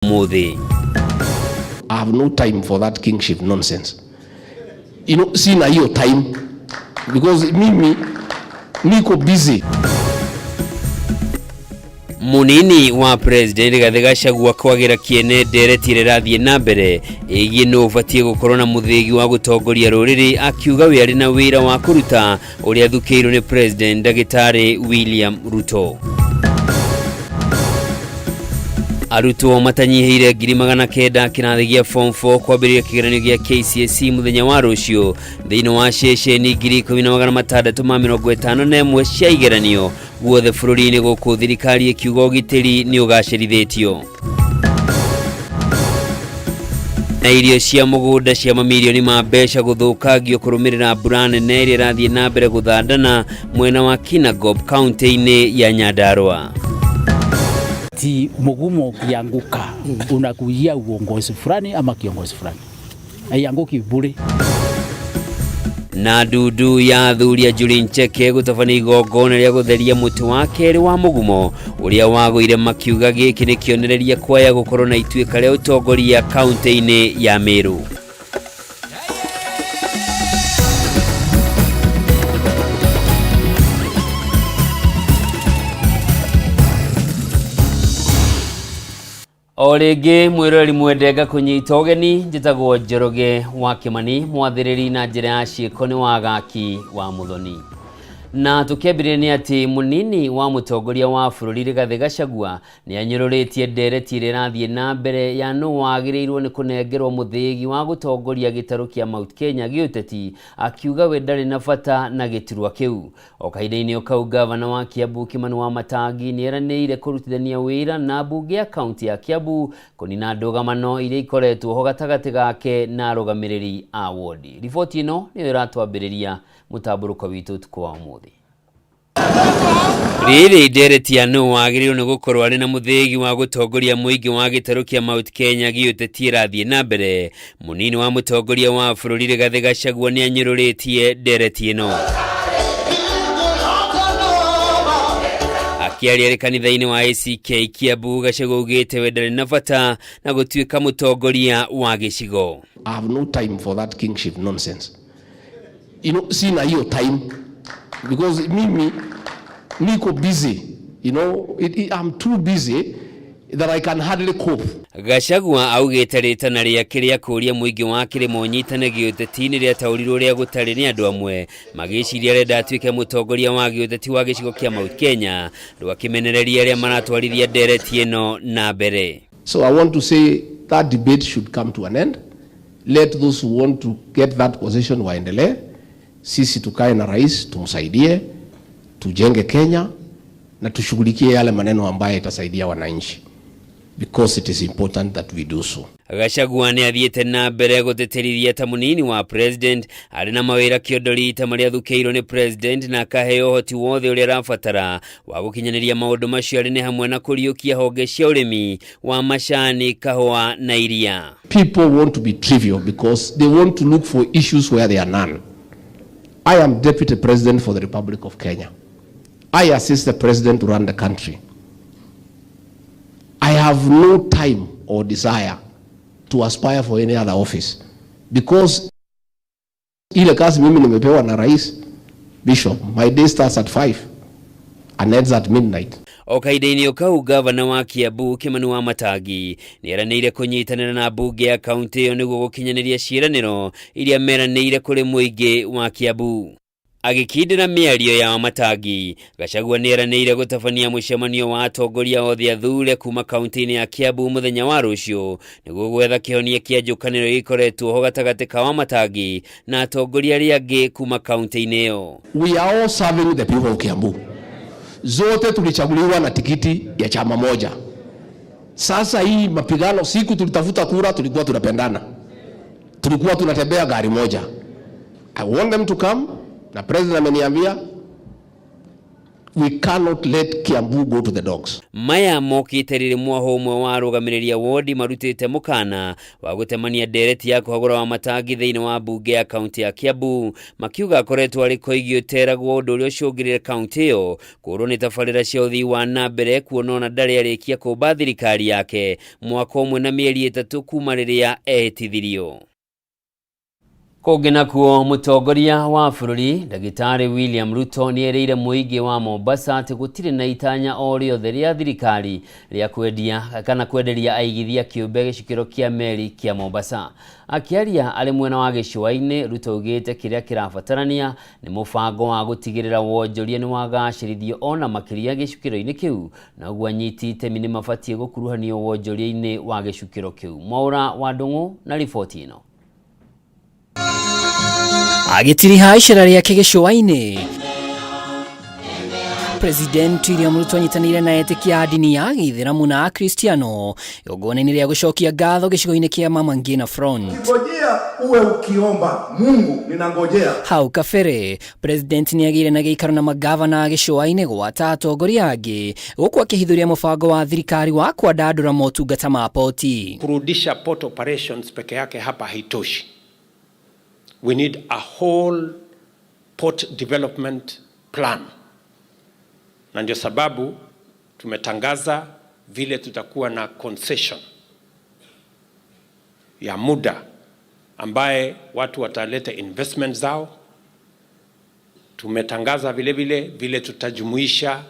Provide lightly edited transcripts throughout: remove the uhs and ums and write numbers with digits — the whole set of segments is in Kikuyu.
Ũmũthĩ. I have no time for that kingship nonsense. Sina hiyo time because mimi niko busy. Munini wa President Rigathi Gachagua kwagira kiene ndereti ĩrĩa ĩrathiĩ na mbere ĩgiĩ nũ ũbatiĩ gũkorwo na mũthĩgi wa gũtongoria rũrĩrĩ, akiuga we arĩ na wĩra wa kũruta ũrĩa athukĩirwo nĩ President Ndagĩtarĩ William Ruto. Arutwo matanyihĩire 900,000 kĩrathi gĩa form 4 kwambĩrĩria kĩgeranio gĩa KCSE mũthenya wa rũciũ thĩinĩ wa ceceni 10,651 cia igeranio guothe bũrũri-inĩ, gũkũ thirikari ĩkiuga ũgitĩri nĩ ũgacĩrithĩtio. Na irio cia mũgũnda cia mamirioni ma mbeca gũthũkangio kũrũmĩrĩra mbura nene ĩrĩa ĩrathiĩ na mbere gũthandana mwena wa Kinangop kaunti-inĩ ya Nyandarua. Ti mugumo ukianguka unakujia uongozi fulani ama kiongozi fulani, haianguki bure. Na ndundu ya athuri a Njuri Ncheke gũtabania igongona rĩa gũtheria mũtĩ wa kerĩ wa mũgumo ũrĩa wagũire, makiuga gĩkĩ nĩ kĩonereria kwaya gũkorwo na ituĩka rĩa ũtongoria kaunti-inĩ ya Meru. O rĩngĩ mwĩroreri mwende ngakũnyita ũgeni, njĩtagwo Njoroge wa Kĩmani, mwathĩrĩri na njĩra ya ciĩko nĩ wagaki wa Mũthoni. Na tũkĩambĩrĩria nĩ atĩ mũnini wa mũtongoria wa bũrũri Rigathĩ Gachagua nĩ anyũrũrĩtie ndereti ĩrĩa ĩrathiĩ na mbere ya nũ wagĩrĩirwo nĩ kũnengerwo mũthĩgi wa gũtongoria gĩtarũ kĩa Mount Kenya gĩũteti, akiuga we ndarĩ na bata na gĩturwa kĩu. O kahinda-inĩ o kau, gavana wa Kiambu Kimani Wamatangi nĩ eranĩire kũrutithania wĩra na mbunge ya kaunti ya Kiambu kũnina ndũgamano iria ikoretwo ho gatagatĩ gake na arũgamĩrĩri a wodi. Riboti ĩno nĩyo ĩratwambĩrĩria mũtambũrũko witũ ũtukũ wa ũmũthĩ. Rĩrĩ ndereti ya nũ wagĩrĩirwo nĩ gũkorwo arĩ na mũthĩgi wa gũtongoria mũingĩ wa gĩtarũ kĩa Mount Kenya gĩũteti ĩrathiĩ na mbere, mũnini wa mũtongoria wa bũrũri Rigathĩ Gachagua nĩ anyũrũrĩtie ndereti ĩno. Akĩaria arĩ kanitha-inĩ wa ACK Kiambu, Gachagua augĩte we ndarĩ na bata na gũtuĩka mũtongoria wa gĩcigo. I have no time for that kingship nonsense. Sina hiyo time because mimi niko busy. I'm too busy that I can hardly cope. Gachagua augĩte rĩtana rĩake rĩa kũũria mũingĩ wa kĩrĩma ũnyitane gĩũteti nĩ rĩataũrirwo ũrĩa gũtarĩ nĩ andũ amwe magĩciria arenda atuĩke mũtongoria wa gĩũteti wa gĩcigo kĩa Mount Kenya, rwakĩmenereria arĩa maratwarithia ndereti ĩno na mbere. So I want to say that debate should come to an end. Let those who want to get that position waendelee. Sisi tukae na rais tumsaidie, tujenge Kenya na tushughulikie yale maneno ambayo itasaidia wananchi, because it is important that we do so. Gachagua nĩ athiĩte na mbere gũtĩtĩrithia ta mũnini wa president arĩ na mawĩra kĩondo rita marĩa athukĩirwo nĩ president na akaheo ũhoti wothe ũrĩa arabatara wa gũkinyanĩria maũndũ macio, arĩ nĩ hamwe na kũriũkia honge cia ũrĩmi wa macani, kahũa na iria. People want to be trivial because they want to look for issues where there are none. I am deputy president for the Republic of Kenya. I assist the president to run the country. I have no time or desire to aspire for any other office because ile kazi mimi nimepewa na rais, Bishop, my day starts at 5 and ends at midnight. O kahinda-inĩ o kau, gavana wa Kiambu Kimani Wamatangi nĩ eranĩire kũnyitanĩra na mbunge ya kaunti ĩyo nĩguo gũkinyanĩria ciĩranĩro iria meranĩire kũrĩ mũingĩ wa Kiambu. Agĩkindĩra mĩario ya Wamatangi, Gachagua nĩ eranĩire gũtabania mũcemanio wa atongoria othe athure kuma kaunti-inĩ ya Kiambu mũthenya wa rũciũ nĩguo gwetha kĩhonia kĩa njũkanĩro ĩkoretwo ho gatagatĩ ka Wamatangi na atongoria arĩa angĩ kuma kaunti-inĩ ĩyo. We are all serving the people of Kiambu. Zote tulichaguliwa na tikiti ya chama moja. Sasa hii mapigano, siku tulitafuta kura tulikuwa tunapendana, tulikuwa tunatembea gari moja. I want them to come, na president ameniambia We cannot let Kiambu go to the dogs. Maya mokĩte rĩrĩ mwaho ũmwe wa arũgamĩrĩri a wodi marutĩte mũkana wa gũtemania ndereti ya kũhagũra wa matangi thĩinĩ wa mbunge ya kaunti ya Kiambu, makiuga akoretwo arĩ koigi ũteragwo ũndũ ũrĩa ũcũngĩrĩre kaunti ĩyo kũũrwo nĩ tabarĩra cia ũthii wa na mbere, kuona ona ndarĩ arĩkia kũmba thirikari yake mwaka ũmwe na mĩeri 3 kuma rĩrĩa ehĩtithirio. Kũngĩ nakuo, mũtongoria wa bũrũri Ndagĩtarĩ William Ruto nĩ erĩire mũingĩ wa Mombasa atĩ gũtirĩ na itanya o rĩothe rĩa thirikari rĩa kwendia kana kwenderia aigithia kĩũmbe gĩcukĩro kĩa meri kĩa Mombasa. Akĩaria arĩ mwena wa gĩcũa-inĩ, Ruto augĩte kĩrĩa kĩrabatarania nĩ mũbango wa gũtigĩrĩra wonjoria nĩ wagacĩrithio ona makĩria gĩcukĩro-inĩ kĩu, na ũguo anyiti itemi nĩ mabatiĩ gũkuruhanio wonjoria-inĩ wa gĩcukĩro kĩu. Mwaũra wa Ndung'u na riboti ĩno. Agĩtiriha icera rĩake gĩcũa-inĩ, President William Ruto anyitanĩire na etĩkia a ndini ya Gĩithĩramu na Akristiano igongona-inĩ rĩa gũcokia ngatho gĩcigo-inĩ kĩa Mama Ngina Front. Ngojea uwe ukiomba Mungu, ninangojea. Hau kabere President nĩ agĩire na gĩikaro na magavana a gĩcũa-inĩ gwata atongoria angĩ, gũkũ akĩhithũria mũbango wa thirikari wa kwandandũra motungata ma poti. Kurudisha port operations peke yake hapa haitoshi. We need a whole port development plan, na ndio sababu tumetangaza vile tutakuwa na concession ya muda ambaye watu wataleta investment zao. Tumetangaza vile vile vile tutajumuisha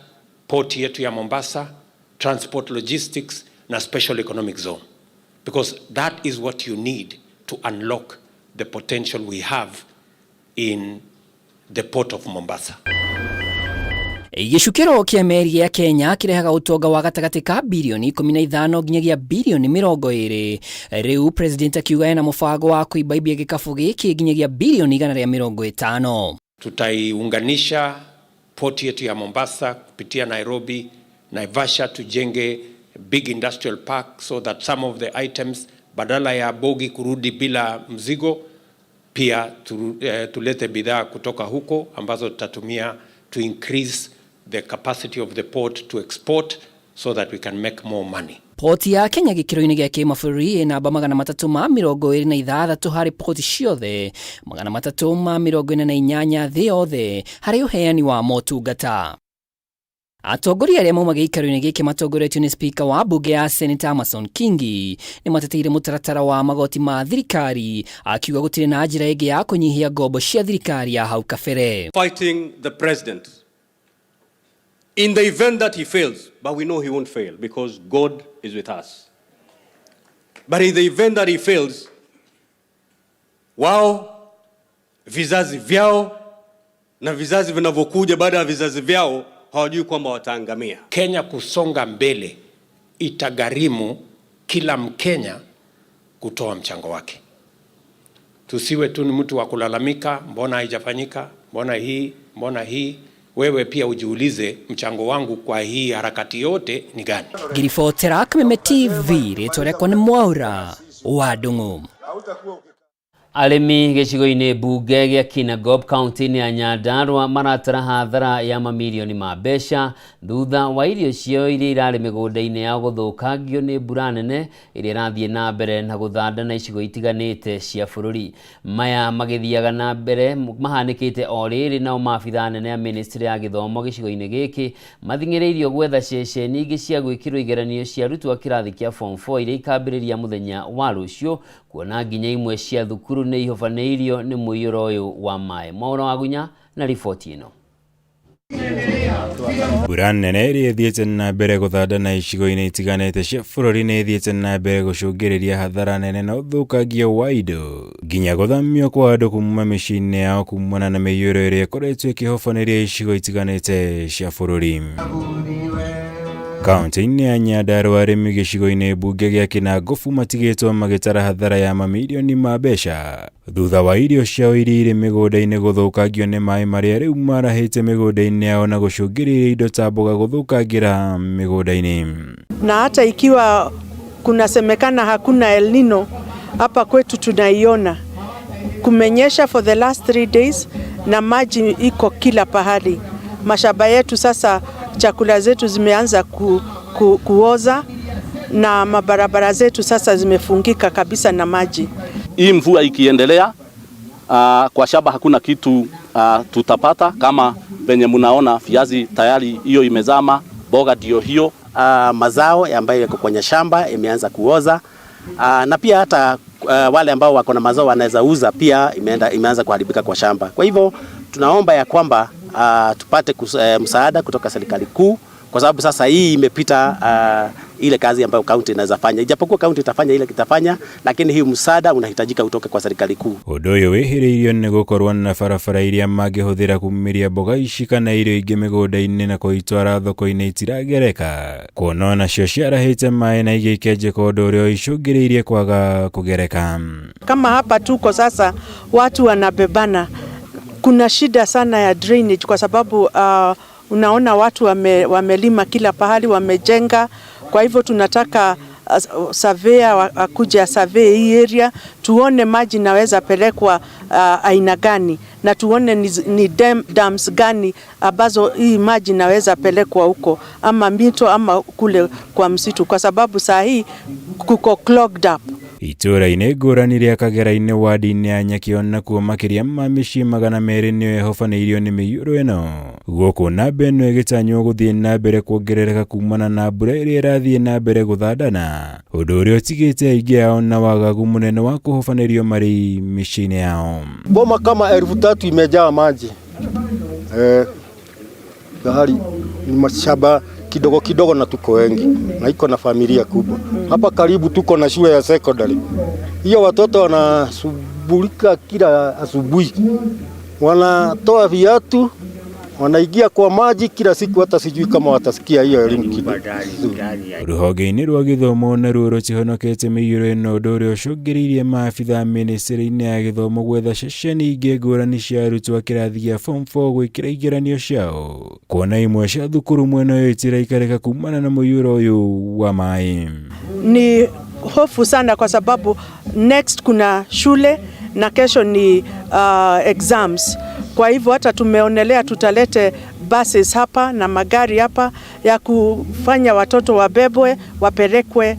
port yetu ya Mombasa, transport logistics na special economic zone, because that is what you need to unlock the potential we have in the port of Mombasa. Gĩcukĩro kĩa meri gĩa Kenya kĩrehaga ũtonga wa gatagatĩ ka birioni 15 nginyagia birioni 20. Rĩu President akiuga ena mũbango wa kũimbaimbia gĩkabũ gĩkĩ nginyagia birioni 150. Tutaiunganisha port yetu ya Mombasa kupitia Nairobi, Naivasha, tujenge big industrial park so that some of the items, badala ya bogi kurudi bila mzigo, pia tulete bidhaa kutoka huko ambazo tutatumia to increase the capacity of the port to export so that we can make more money. Poti ya Kenya gĩkĩro-inĩ gĩa kĩmabũrũri ĩ namba 326 harĩ poti ciothe 348 thĩ yothe harĩ ũheani wa motungata. Atongoria arĩa mauma gĩikaro-inĩ gĩkĩ matongoretio nĩ Speaker wa mbunge ya Senate Amason Kingi nĩ mateteire mũtaratara wa magoti ma thirikari, akiuga gũtirĩ na njĩra ĩngĩ ya kũnyihia ngombo cia thirikari ya hau kabere. Fighting the president in the event that he fails, but we know he won't fail because God is with us. But in the event that he fails, wao, vizazi vyao na vizazi vinavyokuja baada ya vizazi vyao hawajui kwamba wataangamia. Kenya kusonga mbele itagharimu kila Mkenya kutoa mchango wake. Tusiwe tu ni mtu wa kulalamika, mbona haijafanyika, mbona hii, mbona hii. Wewe pia ujiulize, mchango wangu kwa hii harakati yote ni gani? Ngiribotera Kameme TV, rĩtwa rĩakwa nĩ Mwaura wa Ndung'u. Arĩmi gĩcigo-inĩ mbunge gĩa Kinangop kaunti-inĩ ya Nyandarua maratara hathara ya mamirioni ma mbeca thutha wa irio ciao iria irarĩ mĩgũnda-inĩ yao gũthũkangio nĩ mbura nene ĩrĩa ĩrathiĩ na mbere na gũthanda na icigo itiganĩte cia bũrũri. Maya magĩthiaga na mbere mahanĩkĩte o rĩrĩ, nao maabitha anene a ministry ya gĩthomo gĩcigo-inĩ gĩkĩ mathing'ĩrĩirio gwetha ceceni ingĩ cia gwĩkĩrwo igeranio cia arutwo a kĩrathi kĩa form 4 iria ikambĩrĩria mũthenya wa rũciũ, kuona nginya imwe cia thukuru nĩ ihobanĩirio nĩ mũiyũro ũyũ wa maĩ. Mwaũra wa Gunya na riboti ĩno. Mbura nene ĩrĩa ĩthiĩte na mbere gũthanda na icigo-inĩ itiganĩte cia bũrũri nĩ ĩthiĩte na mbere gũcũngĩrĩria hathara nene na ũthũkangia wa indo, nginya gũthamio kwa andũ kuma mĩciĩ-inĩ yao kumana na mĩiyũro ĩrĩa ĩkoretwo ĩkĩhobanĩria icigo itiganĩte cia bũrũri. Kaunti-inĩ ya Nyandarua, arĩmi gĩcigo-inĩ mbunge gĩa Kinangofu matigĩtwo magĩtara hathara ya mamirioni ma mbeca thutha wa irio ciao iria irĩ mĩgũnda-inĩ gũthũkangio nĩ maĩ marĩa rĩu marahĩte mĩgũnda-inĩ yao na gũcũngĩrĩria indo ta mboga gũthũkangĩra mĩgũnda-inĩ. Na hata ikiwa kunasemekana hakuna El Nino hapa kwetu, tunaiona kumenyesha for the last 3 days na maji iko kila pahali. Mashamba yetu sasa, chakula zetu zimeanza kuoza na mabarabara zetu sasa zimefungika kabisa na maji. Hii mvua ikiendelea, kwa shamba hakuna kitu tutapata. Kama venye mnaona viazi tayari hiyo imezama, mboga ndio hiyo. Mazao ambayo yako kwenye shamba imeanza kuoza, na pia hata wale ambao wako na mazao wanaweza uza pia imeanza kuharibika kwa shamba. Kwa hivyo tunaomba ya kwamba tupate msaada kutoka serikali kuu, kwa sababu sasa hii imepita ile kazi ambayo kaunti inaweza fanya. Ijapokuwa kaunti itafanya ile kitafanya, lakini hii msaada unahitajika utoke kwa serikali kuu. Ũndũ ũyũ wĩhĩrĩirio nĩ gũkorwo na barabara iria mangĩhũthĩra kumĩria mboga ici kana irio ingĩ mĩgũnda-inĩ na kũitwara thoko-inĩ itiragereka, kuona onacio ciarahĩte maĩ na igĩkenjeka, ũndũ ũrĩa icũngĩrĩirie kwaga kũgereka. Kama hapa tuko sasa, watu wanabebana. Kuna shida sana ya drainage kwa sababu unaona watu wamelima kila pahali, wamejenga. Kwa hivyo tunataka surveyor akuje survey hii area, tuone maji naweza pelekwa aina gani, na tuone ni dams gani ambazo hii maji naweza pelekwa huko, ama mito ama kule kwa msitu, kwa sababu saa hii kuko clogged up. Itũũra-inĩ ngũrani rĩa Kagera-inĩ wadi-inĩ ya Nyakĩo nakuo makĩria ma mĩciĩ 200 nĩyo ĩhobanĩirio nĩ mĩiyũro ĩno, gũkũ namba ĩno ĩgĩtanywo gũthiĩ na mbere kuongerereka kumana na mbura ĩrĩa ĩrathiĩ na mbere gũthandana, ũndũ ũrĩa ũtigĩte aingĩ ao na wagagu mũnene wa kũhobanĩrio marĩ mĩciĩ-inĩ yao. Boma kama 3000 imejaa maji. Bahari ni mashamba kidogo kidogo na tuko wengi na iko na familia kubwa. Hapa karibu tuko na shule ya secondary. Hiyo watoto wanasubulika kila asubuhi. Wanatoa viatu, wanaingia kwa maji kila siku, hata sijui kama watasikia hiyo elimu kidogo. Rũhonge-inĩ rwa gĩthomo naruo rũtihonokete mĩiyũro ĩno, ũndũ ũrĩa ũcũngĩrĩirie maabitha mĩnĩcĩrĩ-inĩ ya gĩthomo gwetha ceceni ingĩ ngũrani cia arutwo a kĩrathi gĩa form 4 gwĩkĩra igeranio ciao, kuona imwe cia thukuru mwena ũyũ itiraikarĩka kumana na mũiyũro ũyũ wa maĩ. Ni hofu sana kwa sababu next kuna shule na kesho ni exams. Kwa hivyo hata tumeonelea tutalete buses hapa na magari hapa ya kufanya watoto wabebwe wapelekwe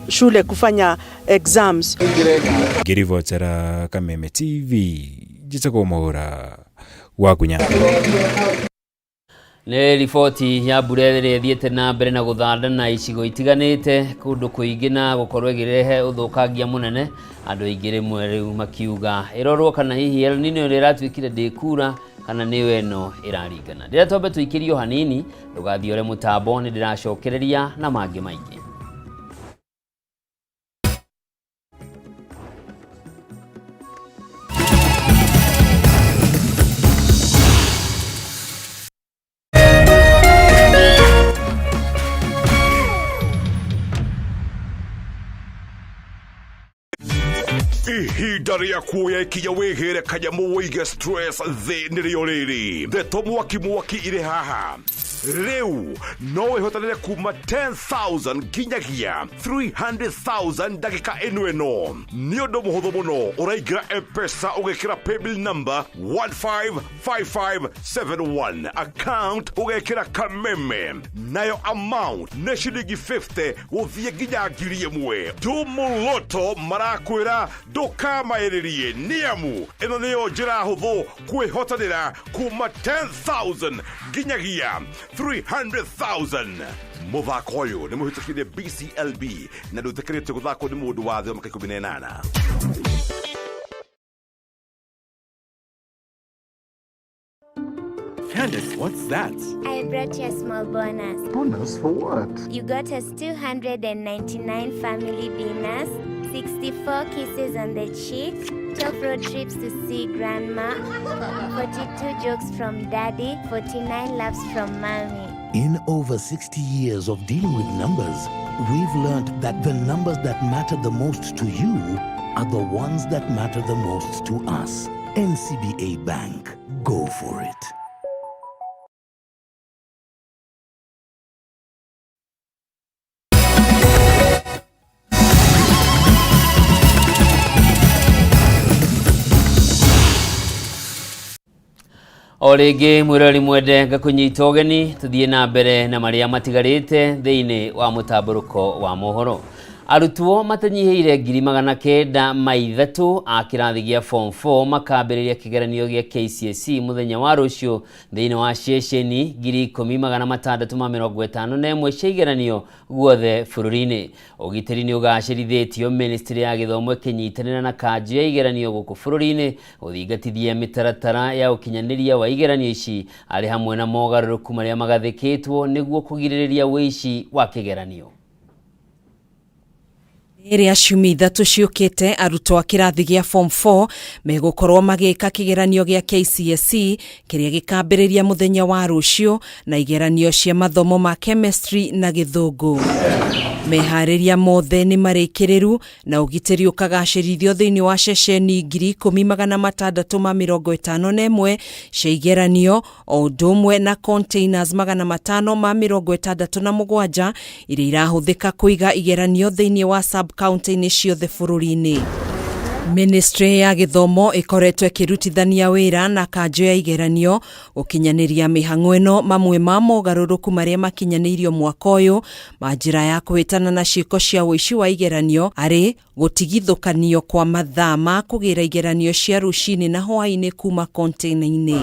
shule kufanya exams. Ngĩribotera Kameme TV, njĩtagwo Mwaũra wa Kunya. Nĩ riboti ya mbura ĩrĩa ĩthiĩte na mbere na gũthandana icigo itiganĩte kũndũ kũingĩ na gũkorwo ĩkĩrehe ũthũkangia mũnene, andũ aingĩ rĩmwe rĩu makiuga ĩrorwo kana hihi El Nino ĩrĩa ĩratuĩkire ndĩkura kana nĩyo ĩno ĩraringana. Rĩrĩa twambe tũikĩrio hanini, ndũgathiore mũtambo, nĩ ndĩracokereria na mangĩ maingĩ. Ihinda rĩa kuoya ikinya wĩgĩre kanyamũ wĩige stress thĩ nĩrĩo rĩrĩ. Ndeto mwaki mwaki irĩ haha. Rĩu no wĩhotanĩre kuma 10,000 nginyagia 300,000 ndagĩka ĩno ĩno. Nĩ ũndũ mũhũthũ mũno, ũraingĩra M-Pesa ũgekĩra paybill number 155571, account ũgekĩra Kameme, nayo amount nĩ ciringi 50 gũthiĩ nginya 1,000. Tumuloto marakwĩra ndũkamaĩrĩrie, nĩamu ĩno nĩyo njĩra hũthũ kwĩhotanĩra kuma 10,000 nginyagia 300,000. Mũthako ũyũ nĩ mũhĩtũkire BCLB na ndũĩtĩkĩrĩtio gũthakwo nĩ mũndũ wa thĩ wa mĩaka 18. Candace, what's that? I brought you a small bonus. Bonus for what? You got us 299 family dinners, 64 kisses on the cheek, 12 road trips to see grandma, 42 jokes from daddy, 49 laughs from mommy. In over 60 years of dealing with numbers, we've learned that the numbers that matter the most to you are the ones that matter the most to us. NCBA Bank. Go for it. O rĩngĩ mwĩroreri mwende ngakũnyita ũgeni tũthiĩ na mbere na marĩa matigarĩte thĩinĩ wa mũtambũrũko wa mohoro. Arutwo matanyihĩire 903 a kĩrathi gĩa form 4 makambĩrĩria kĩgeranio gĩa KCSE mũthenya wa rũciũ thĩinĩ wa ceceni 10651 cia igeranio guothe bũrũri-inĩ. Ũgitĩri nĩ ũgacĩrithĩtio ministry ya gĩthomo ĩkĩnyitanĩra na kanjũ ya igeranio gũkũ bũrũri-inĩ gũthingatithia mĩtaratara ya ũkinyanĩria wa igeranio ici arĩ hamwe na mogarũrũku marĩa magathĩkĩtwo nĩguo kũgirĩrĩria ũici wa kĩgeranio. Ĩrĩa ciumia 3 ciũkĩte arutwo a kĩrathi gĩa form 4 megũkorwo magĩka kĩgeranio gĩa KCSE kĩrĩa gĩkambĩrĩria mũthenya wa rũciũ na igeranio cia mathomo ma chemistry na gĩthũngũ. Meharĩria mothe nĩ marĩkĩrĩru na ũgitĩri ũkagacĩrithio thĩinĩ wa ceceni 10651 cia igeranio o ũndũ ũmwe na containers 567 iria irahũthĩka kũiga igeranio thĩinĩ wa sub county-inĩ ciothe bũrũri-inĩ. Ministry ya gĩthomo ĩkoretwo ĩkĩrutithania wĩra na kanjũ ya igeranio gũkinyanĩria mĩhang'o ĩno mamwe ma mogarũrũku marĩa makinyanĩirio mwaka ũyũ ma njĩra ya kũhĩtana na ciĩko cia ũici wa igeranio arĩ gũtigithũkanio kwa mathaa ma kũgĩra igeranio cia rũcinĩ na hwaĩ-inĩ kuma container-inĩ.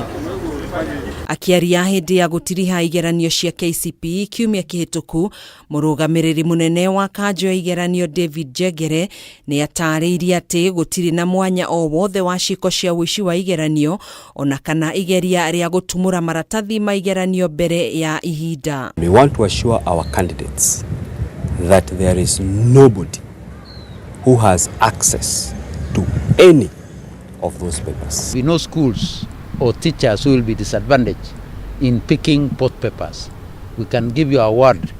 Akĩaria hĩndĩ ya gũtiriha igeranio cia KCPE kiumia kĩhĩtũku, mũrũgamĩrĩri mũnene wa kanjũ ya igeranio David Njengere nĩ atarĩirie atĩ gũtirĩ na mwanya o wothe wa ciĩko cia ũici wa igeranio ona kana igeria rĩa gũtumũra maratathi ma igeranio mbere ya ihinda. We want to assure our candidates that there is nobody who has access to any of those papers. We know schools or teachers who will be disadvantaged in picking both papers. We can give you a word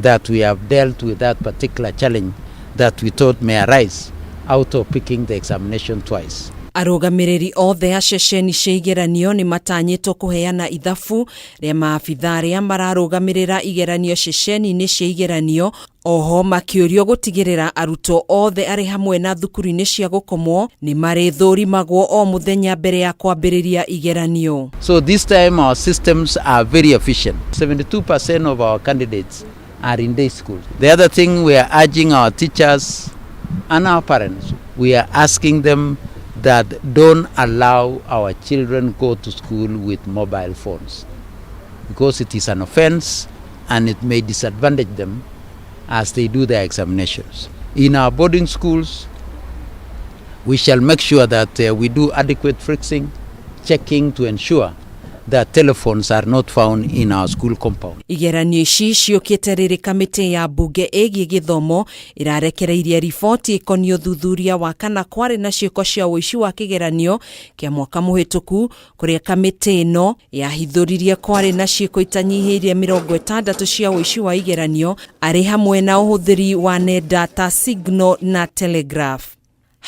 that we have dealt with that particular challenge that we thought may arise out of picking the examination twice. Arũgamĩrĩri othe a ceceni cia igeranio nĩ matanyĩtwo kũheana ithabu rĩa maabitha arĩa mararũgamĩrĩra igeranio ceceni-inĩ cia igeranio oho makĩũrio gũtigĩrĩra arutwo othe arĩ hamwe na thukuru-inĩ cia gũkomwo nĩ marĩthũrimagwo o mũthenya mbere ya kwambĩrĩria igeranio. So this time our systems are very efficient. 72% of our candidates are in day school. The other thing, we are urging our teachers and our parents, we are asking them that don't allow our children go to school with mobile phones, because it is an offense and it may disadvantage them as they do their examinations. In our boarding schools, we shall make sure that we do adequate fixing, checking to ensure that telephones are not found in our school compound. Igeranio ici ciũkĩte rĩrĩ kamĩtĩ ya mbunge ĩgiĩ gĩthomo ĩrarekereirie riboti ĩkoniĩ ũthuthuria wa kana kwarĩ na ciĩko cia ũici wa kĩgeranio kĩa mwaka mũhĩtũku kũrĩa kamĩtĩ ĩno yahithũririe kwarĩ na ciĩko itanyihĩirie 60 cia ũici wa igeranio arĩ hamwe na ũhũthĩri wa nenda ta Signal na Telegraph.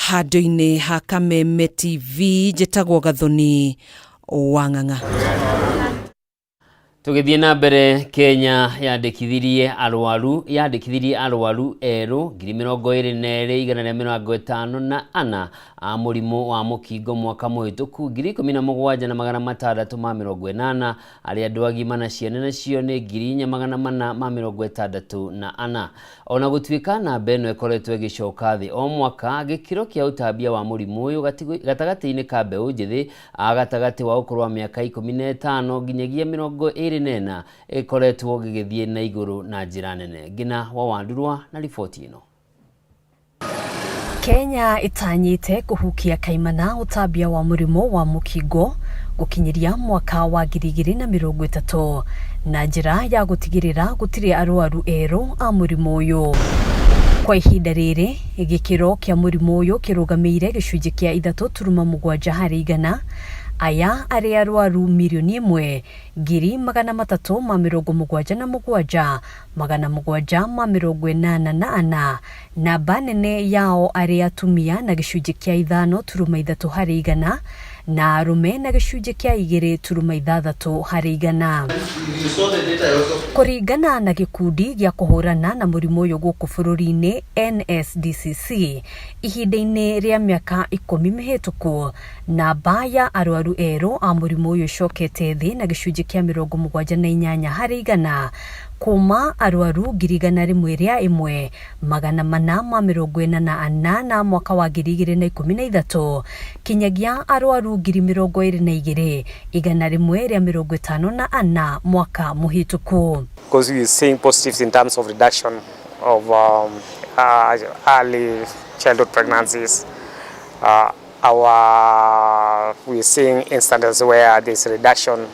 Handũ-inĩ ha Kameme TV njĩtagwo Gathoni Wang'ang'a. Tũgĩthiĩ na mbere, Kenya yandĩkithirie arwaru erũ 22,154 a mũrimũ wa mũkingo mwaka mũhĩtũku 17,680 arĩa andũ agima na ciana nacio nĩ 4,464. Ona gũtuĩka namba ĩno ĩkoretwo ĩgĩcoka thĩ o mwaka, gĩkĩro kĩa ũtambia wa mũrimũ ũyũ gatagatĩ-inĩ ka mbeũ njĩthĩ a gatagatĩ wa ũkũrũ wa mĩaka 15 nginyagia 24 ĩkoretwo gĩgĩthiĩ na igũrũ na njĩra nene. Ngina wa Wandurwa na riboti ĩno. Kenya ĩtanyĩte kũhukia kaimana ũtambia wa mũrimũ wa mũkingo gũkinyĩria mwaka wa 2030 na njĩra ya gũtigĩrĩra gũtirĩ arwaru erũ a mũrimũ ũyũ. Kwa ihinda rĩrĩ gĩkĩro kĩa mũrimũ ũyũ kĩrũgamĩire gĩcunjĩ kĩa 3.7 harĩ igana, aya arĩ arwaru 1,377,784, namba nene yao arĩ atumia na gĩcunjĩ kĩa 5.3 harĩ igana, na arũme na gĩcunjĩ kĩa 2.6 harĩ igana. Kũringana na gĩkundi gĩa kũhũrana na mũrimũ ũyũ gũkũ bũrũri-inĩ NSDCC, ihinda-inĩ rĩa mĩaka 10 mĩhĩtũku, namba ya arwaru erũ a mũrimũ ũyũ ĩcokete thĩ na gĩcunjĩ kĩa 78 harĩ igana kuma arwaru 101,444 mwaka wa 2013 kinyagia arwaru 22,154 mwaka mũhĩtũku. Because we are seeing positives in terms of reduction of early childhood pregnancies. We are seeing instances where there is reduction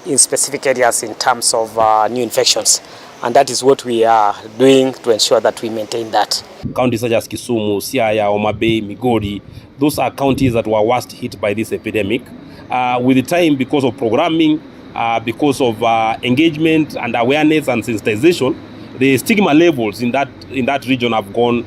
in specific areas in terms of new infections, and that is what we are doing to ensure that we maintain that. Counties such as Kisumu, Siaya, Homa Bay, Migori, those are counties that were worst hit by this epidemic. With the time, because of programming, because of engagement and awareness and sensitization, the stigma levels in that region have gone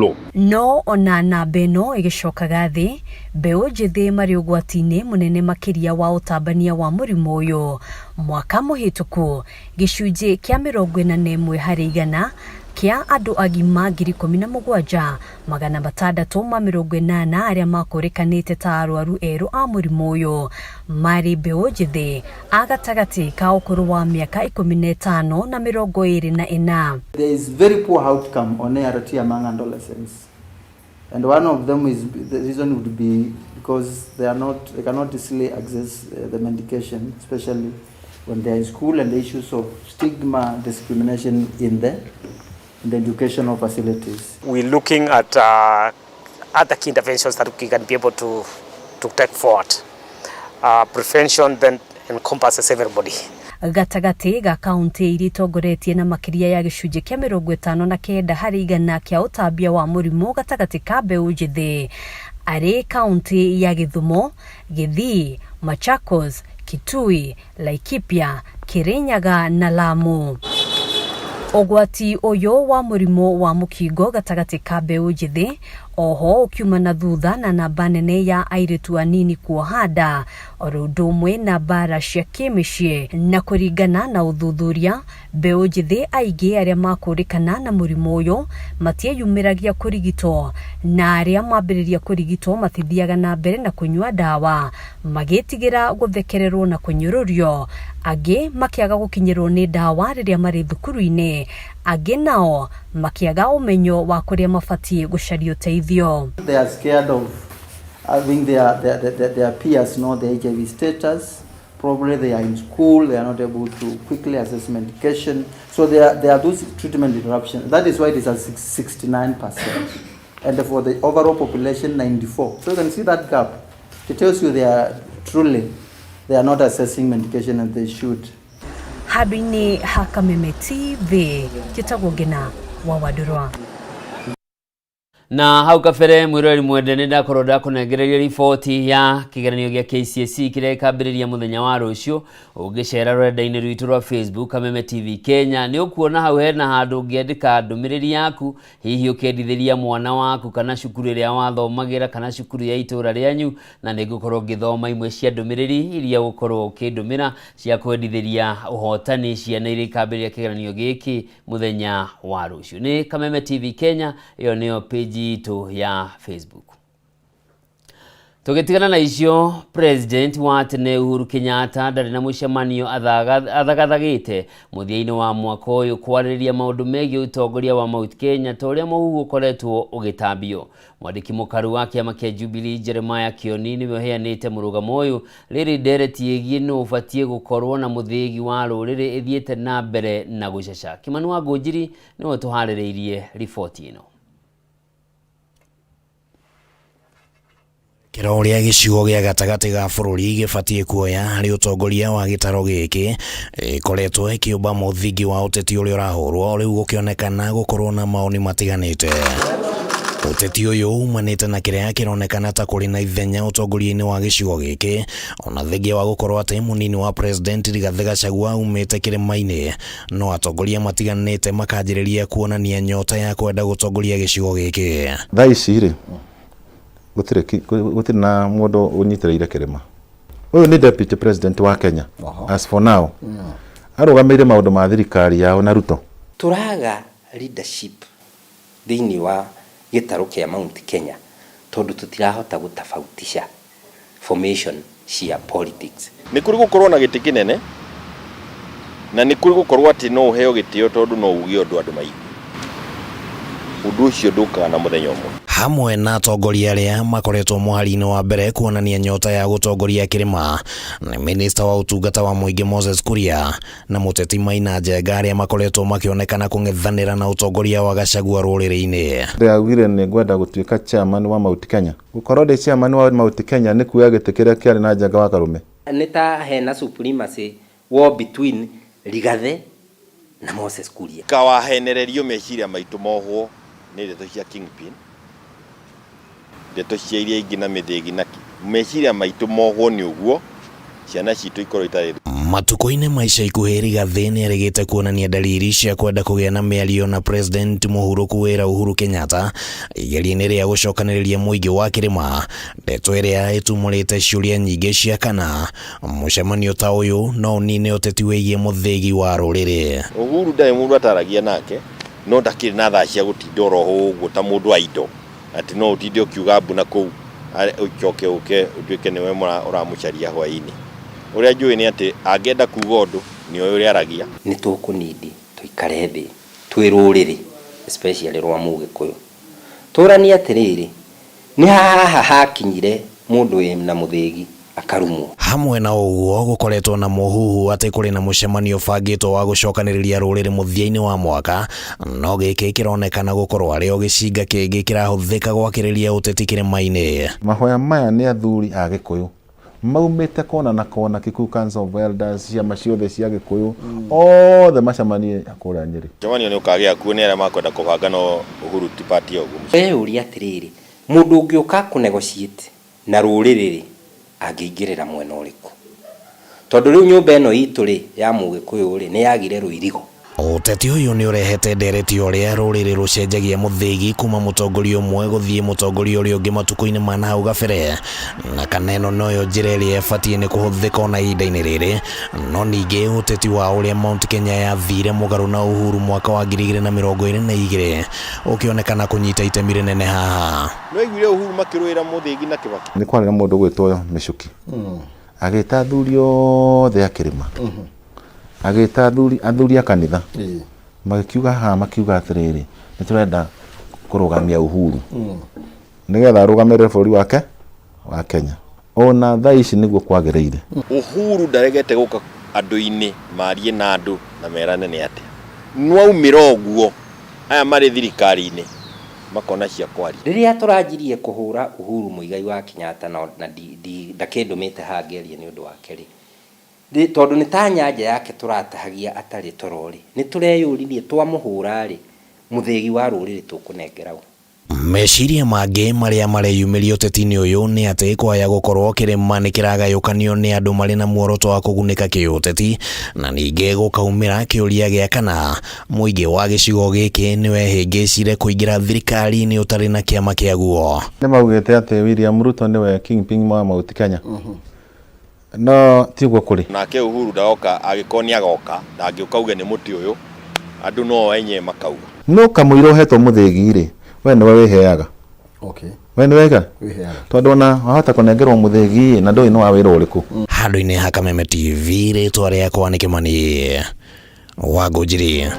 low. No ona namba ĩno ĩgĩcokaga thĩ, mbeũ njĩthĩ marĩ ũgwati-inĩ mũnene makĩria wa ũtambania wa mũrimũ ũyũ. Mwaka mũhĩtũku, gĩcunjĩ kĩa 41 harĩ igana kĩa andũ agima 17,680 arĩa makũrĩkanĩte ta arwaru erũ a mũrimũ ũyũ marĩ mbeũ njĩthĩ a gatagatĩ ka ũkũrũ wa mĩaka 15 na 24. There is very poor outcome on ART among adolescents, and one of them is the reason would be because they cannot easily access the medication, especially when they are in school, and the issues of stigma, discrimination in the educational facilities. We're looking at other key interventions that we can be able to take forward. Prevention then encompasses everybody. Gatagatĩ ga kaunti iria itongoretie na makĩria ya gĩcunjĩ kĩa 59 harĩ igana kĩa ũtambia wa mũrimũ gatagatĩ ka mbeũ njĩthĩ arĩ kaunti ya Gĩthumo, Gĩthii, Machakos, Kitui, Laikipia, Kirinyaga na Lamu. Ũgwati ũyũ wa mũrimũ wa mũkingo gatagatĩ ka mbeũ njĩthĩ oho ũkiuma na thutha na namba nene ya airĩtu anini kuoha nda oro ũndũ ũmwe na mbara cia kĩmĩciĩ. Na kũringana na ũthuthuria, mbeũ njĩthĩ aingĩ arĩa makũrĩkana na mũrimũ ũyũ matieyumĩragia kũrigitwo, na arĩa mambĩrĩria kũrigitwo matithiaga na mbere na kũnyua ndawa magĩtigĩra gũthekererwo na kũnyũrũrio, angĩ makĩaga gũkinyĩrwo nĩ ndawa rĩrĩa marĩ thukuru-inĩ, angĩ nao makĩaga ũmenyo wa kũrĩa mabatiĩ gũcaria ũteithio. They are scared of having their peers know the HIV status. Probably they are in school, they are not able to quickly access medication. So there are those treatment interruptions. That is why it is at 69%. And for the overall population, 94. So you can see that gap. It tells you they are truly, they are not assessing medication as they should. Handũ-inĩ ha Kameme TV, njĩtagwo Ngina wa Wandũrwa. Na hau kabere mwiroreri mwende nĩ ndakorwo ndakũnengereria riboti ya kĩgeranio gĩa KCSE kĩrĩa gĩkambĩrĩria mũthenya wa rũciũ. Ũngĩcera rũrenda-inĩ rwitũ rwa Facebook Kameme TV Kenya nĩ ũkuona hau hena handũ ũngĩandĩka ndũmĩrĩri yaku, hihi ũkĩendithĩria mwana waku kana cukuru ĩrĩa wathomagĩra kana cukuru ya itũra rĩanyu, na nĩ ngũkorwo ngĩthoma imwe cia ndũmĩrĩri iria ũgũkorwo ũkĩndũmĩra cia kwendithĩria ũhotani ciana iria ikambĩrĩria kĩgeranio gĩkĩ mũthenya wa rũciũ. Nĩ Kameme TV Kenya, ĩyo nĩyo page itũ ya Facebook. Tũgĩtigana na icio, President wa tene Uhuru Kenyatta ndarĩ na mũcemanio athagathagĩte mũthia-inĩ wa mwaka ũyũ kwarĩrĩria maũndũ megiĩ ũtongoria wa Mount Kenya ta ũrĩa mũhuhu ũkoretwo ũgĩtambio. Mwandĩki mũkaru wa kĩama kĩa Jubilee Jeremiah Kioni nĩwe ũheanĩte mũrũgamo ũyũ rĩrĩ ndereti ĩgiĩ nũ ũbatiĩ gũkorwo na mũthĩgi wa rũrĩrĩ ĩthiĩte na mbere na gũcaca. Kimani wa Ngũnjiri nĩwe tũharĩrĩirie riboti ĩno. Kĩro ũrĩa gĩcigo gĩa gatagatĩ ga bũrũri gĩbatiĩ kuoya harĩ ũtongoria wa gĩtaro gĩkĩ ĩkoretwo ĩkĩũmba mũthingi wa ũteti ũrĩa ũrahũrwo rĩu gũkĩonekana gũkorwo na maoni matiganĩte. Ũteti ũyũ umanĩte na kĩrĩa kĩronekana ta kũrĩ na ithenya ũtongoria-inĩ wa gĩcigo gĩkĩ ona thengia wa gũkorwo atĩ mũnini wa President Rigathĩ Gachagua umĩte kĩrĩma-inĩ, no atongoria matiganĩte makanjĩrĩria kuonania nyota ya kwenda gũtongoria gĩcigo gĩkĩ. Thaa ici rĩ, Gũtirĩ gũtirĩ na mũndũ ũnyitĩrĩire kĩrĩma. Ũyũ nĩ deputy president wa Kenya as for now. Arũgamĩrĩire maũndũ ma thirikari yao na Ruto. Tũraga leadership thĩinĩ wa gĩtarũ kĩa Mount Kenya tondũ tũtirahota gũtabautisha formation cia politics. Nĩ kũrĩ gũkorwo na gĩtĩ kĩnene, na nĩ kũrĩ gũkorwo atĩ no ũheo gĩtĩo tondũ no uge ũndũ andũ maigue. Ũndũ ũcio ndũkaga na mũthenya ũmwe. Hamwe na atongoria arĩa makoretwo mũhari-inĩ wa mbere kuonania nyota ya gũtongoria kĩrĩma nĩ minista wa ũtungata wa mũingĩ Moses Kuria na mũteti Maina Njenga arĩa makoretwo makĩonekana kũng'ethanĩra na ũtongoria wa Gachagua rũrĩrĩ-inĩ. Ndĩraugire nĩ ngwenda gũtuĩka chairman wa Mount Kenya. Gũkorwo ndĩ chairman wa Mount Kenya nĩ kuoya gĩtĩ kĩrĩa kĩarĩ na Njenga wa Karume. Nĩ ta hena supremacy war between Rigathi na Moses Kuria. Kawahenererio meciria maitũ mohwo nĩ ndeto cia kingpin, ndeto cia iria ingĩ na mĩthĩgi na kĩ. Meciria maitũ mohwo nĩ ũguo, ciana citũ ikorwo itarĩ. Matukũ-inĩ ma ica ikuhĩ Rigathĩ nĩerĩgĩte kuonania ndariri cia kwenda kũgĩa na mĩario na President mũhurũku wĩra Uhuru Kenyatta igeria-inĩ rĩa gũcokanĩrĩria mũingĩ wa kĩrĩma, ndeto ĩrĩa ĩtumũrĩte ciũria nyingĩ cia kana mũcemanio ta ũyũ no ũnine ũteti wĩgiĩ mũthĩgi wa rũrĩrĩ. Uhuru ndarĩ mũndũ ataragia nake, no ndakĩrĩ na thaa cia gũtinda oro ũguo ta mũndũ wa indo, atĩ no ũtinde ũkiuga mbu na kũu ũcoke ũke ũtuĩke nĩwe ũramũcaria hwaĩ-inĩ. Ũrĩa njũĩ nĩ atĩ angĩenda kuga ũndũ nĩ oĩ ũrĩa aragia. Nĩ tũkũnindi tũikare thĩ twĩ rũrĩrĩ especially rwa mũgĩkũyũ tũranie atĩrĩrĩ, nĩ haha hakinyire mũndũ wĩna mũthĩgi akarumwo. Hamwe na ũguo gũkoretwo na mũhuhu atĩ kũrĩ na mũcemanio ũbangĩtwo wa gũcokanĩrĩria rũrĩrĩ mũthia-inĩ wa mwaka, no gĩkĩ kĩronekana gũkorwo arĩ o gĩcinga kĩngĩ kĩrahũthĩka gwakĩrĩria ũteti kĩrĩma-inĩ. Mahoya maya nĩ athuri a Gĩkũyũ maumĩte kona na kona, Kikuyu Council of Elders, ciama ciothe cia Gĩkũyũ, othe macemanie kũrĩa Nyĩrĩ. Mũcemanio nĩ ũkagĩa kuo nĩ arĩa makwenda kũbanga no Uhuru ti part ya ũguo. Weyũrie atĩrĩrĩ, mũndũ ũngĩũka kũ negotiate na rũrĩrĩ rĩ, angĩingĩrĩra mwena ũrĩkũ? Tondũ rĩu nyũmba ĩno itũ rĩ, ya mũgĩkũyũ rĩ, nĩ yagire rũirigo. Ũteti ũyũ nĩ ũrehete ndereti ya ũrĩa rũrĩrĩ rũcenjagia mũthĩgi kuma mũtongoria ũmwe gũthiĩ mũtongoria ũrĩa ũngĩ matukũ-inĩ ma nahau gabere, na kana ĩno noyo njĩra ĩrĩa ĩbatiĩ nĩ kũhũthĩka ona ihinda-inĩ rĩrĩ. No ningĩ ũteti wa ũrĩa Mount Kenya yathire mũgarũ na Uhuru mwaka wa 2022 ũkĩonekana kũnyita itemi rĩnene haha. Nĩwaiguire Uhuru makĩrũĩra mũthĩgi na Kibaki? Nĩ kwarĩ na mũndũ ũgwĩtwo Mĩcuki. Agĩta athuri othe a kĩrĩma. Agĩta athuri athuri a kanitha. Magĩkiuga haha makiuga atĩrĩrĩ, nĩ tũrenda kũrũgamia Uhuru. Nĩgetha arũgamĩrĩre bũrũri wake wa Kenya. Ona thaa ici nĩguo kwagĩrĩire. Uhuru ndaregete gũka andũ-inĩ marie na andũ na merane nĩ atĩa. Nĩwaumĩra ũguo aya marĩ thirikari-inĩ makona cia kwaria. Rĩrĩa tũranjirie kũhũra Uhuru Muigai wa Kenyatta na ndakĩndũmĩte haha ngĩaria nĩ ũndũ wake rĩ, tondũ nĩ ta nyanja yake tũratahagia atarĩ toro rĩ, nĩ tũreyũririe twamũhũra rĩ, mũthĩgi wa rũrĩrĩ tũkũnengera ũ? Meciria mangĩ marĩa mareyumĩria ũteti-inĩ ũyũ nĩ atĩ kwaya gũkorwo kĩrĩma nĩ kĩragayũkanio nĩ andũ marĩ na muoroto wa kũgunĩka kĩũteti, na ningĩ gũkaumĩra kĩũria gĩa kana mũingĩ wa gĩcigo gĩkĩ nĩ wehĩngĩcire kũingĩra thirikari-inĩ ũtarĩ na kĩama kĩaguo. Nĩ maugĩte atĩ William Ruto nĩwe kingpin wa Mount Kenya. No ti ũguo kũrĩ. Nake Uhuru ndagoka, angĩkorwo nĩ agoka, ndangĩũka auge nĩ mũtĩ ũyũ, andũ no o enyewe makauga. No kamũira ũhetwo mũthĩgi rĩ, we nĩwe wĩheaga. We nĩwe wĩkaga? Wĩheaga. Tondũ ona wahota kũnengerwo mũthĩgi na ndũĩ nĩ wa wĩra ũrĩkũ. Handũ-inĩ ha Kameme TV, rĩtwa rĩakwa nĩ Kĩmani wa Ngũnjiri.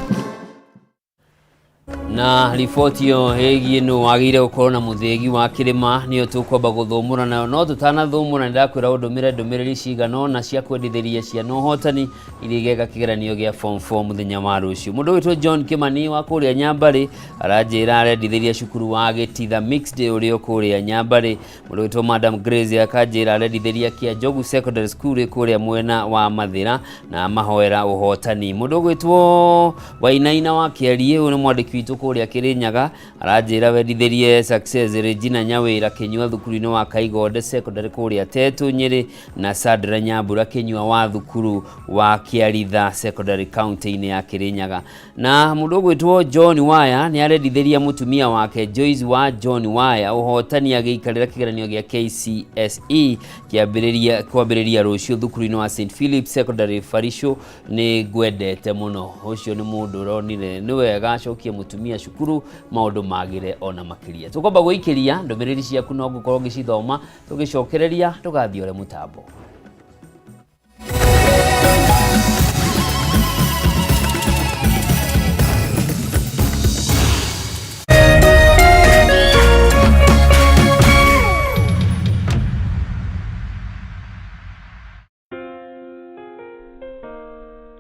Na riboti ĩyo ĩgiĩ nũ wagĩrĩire gũkorwo na mũthĩgi wa kĩrĩma nĩyo tũkwamba gũthũmũra nayo, no tũtanathũmũra nĩ ndakwĩra ũndũmĩre ndũmĩrĩri cigana ũna cia kwendithĩria ciana ũhotani iria igeka kĩgeranio gĩa form 4 mũthenya wa rũciũ. Mũndũ wĩtwo John Kĩmani wa kũrĩa Nyambarĩ aranjĩra arendithĩria cukuru wa Gĩtitha Mixed ũrĩa ũkũrĩa Nyambarĩ. Mũndũ wĩtwo Madam Grace akanjĩra arendithĩria Kĩanjogu Secondary School ĩ kũrĩa mwena wa Mathĩra na mahoera ũhotani. Mũndũ ũgwĩtwo Wainaina wa Kĩariĩ, ũyũ nĩ mwandĩki witũ kũrĩa Kĩrĩnyaga, aranjĩra wendithĩrie Success Regina Nyawĩra Kĩnyua thukuru-inĩ wa Kaigonde Secondary kũrĩa Tetũ Nyĩrĩ, na Sandra Nyambura Kĩnyua wa thukuru wa Kĩaritha Secondary county-inĩ ya Kĩrĩnyaga. Na mũndũ ũgwĩtwo John Waya nĩ arendithĩria mũtumia wake Joyce wa John Waya ũhotani agĩikarĩra kĩgeranio gĩa KCSE kĩambĩrĩria kwambĩrĩria rũciũ thukuru-inĩ wa St Philip Secondary Farisho. Nĩ ngwendete mũno. Ũcio nĩ mũndũ ũronire nĩ wega acokie mũtumia cukuru maũndũ magĩre ona makĩria. Tũkwamba gũikĩria ndũmĩrĩri ciaku no ngũkorwo ngĩcithoma tũgĩcokereria, ndũgathiore mũtambo.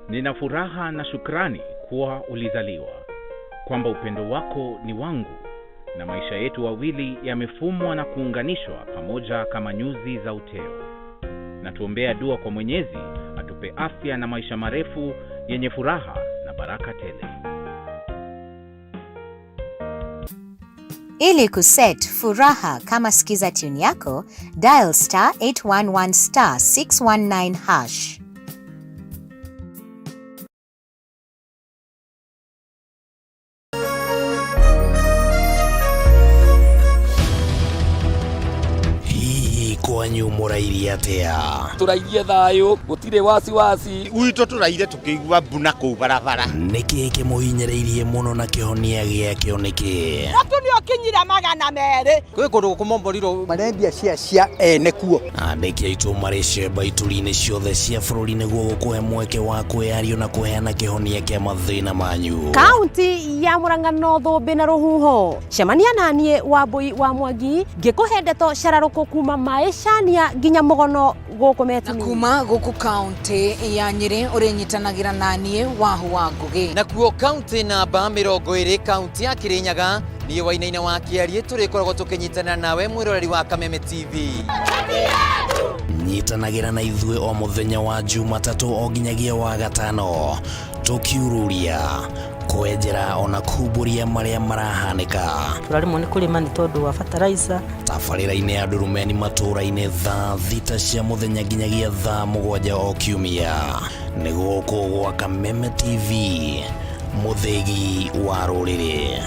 Nina furaha na shukrani kuwa ulizaliwa, kwamba upendo wako ni wangu na maisha yetu wawili yamefumwa na kuunganishwa pamoja kama nyuzi za uteo. Na tuombea dua kwa Mwenyezi atupe afya na maisha marefu yenye furaha na baraka tele. Ili kuset furaha kama skiza tune yako, dial star 811 star 619 hash. Hihi kwanyu mũrairie atĩa? Tũrairie thayũ, gũtirĩ wasiwasi. Gwitũ tũraire tũkĩigua mbu na kũu barabara. Nĩkĩ kĩmũhinyĩrĩirie mũno na kĩhonia gĩakĩo nĩkĩ? Mũtu nĩ ũkinyire 200. Kwĩ kũndũ gũkũmomborirwo marendia cia cia ene kuo. Andĩki aitũ marĩ cemba ituri-inĩ ciothe cia bũrũri nĩguo gũkũhe mweke wa kwĩyario na kũheana kĩhonia kĩa mathĩna manyu. Kaunti ya Murang'a no thũmbĩ na rũhuho. Cemania naniĩ Wambui wa Mwangi ngĩkũhe ndeto cararũkũ kuma maĩcania nginya mũgono gũkũ Metini. Na kuma gũkũ kaunti ya Nyĩrĩ ũrĩnyitanagĩra naniĩ Wahu wa Ngũgĩ. Nakuo kaunti namba 20 kaunti ya Kĩrĩnyaga niĩ Wainaina wa Kĩariĩ tũrĩkoragwo tũkĩnyitana nawe mwĩroreri wa Kameme TV. Nyitanagĩra na ithuĩ o mũthenya wa Jumatatũ o nginyagia wa gatano tũkiururia kwenjera ona kumbũria marĩa marahanĩka. Tũraremwo nĩ kũrĩma nĩ tondũ wa fertilizer. Tabarĩra-inĩ ya Ndurumeni matũũra-inĩ thaa 6 cia mũthenya nginyagia thaa 7 o kiumia. Nĩ gũkũ gwa Kameme TV, mũthĩgi wa rũrĩrĩ.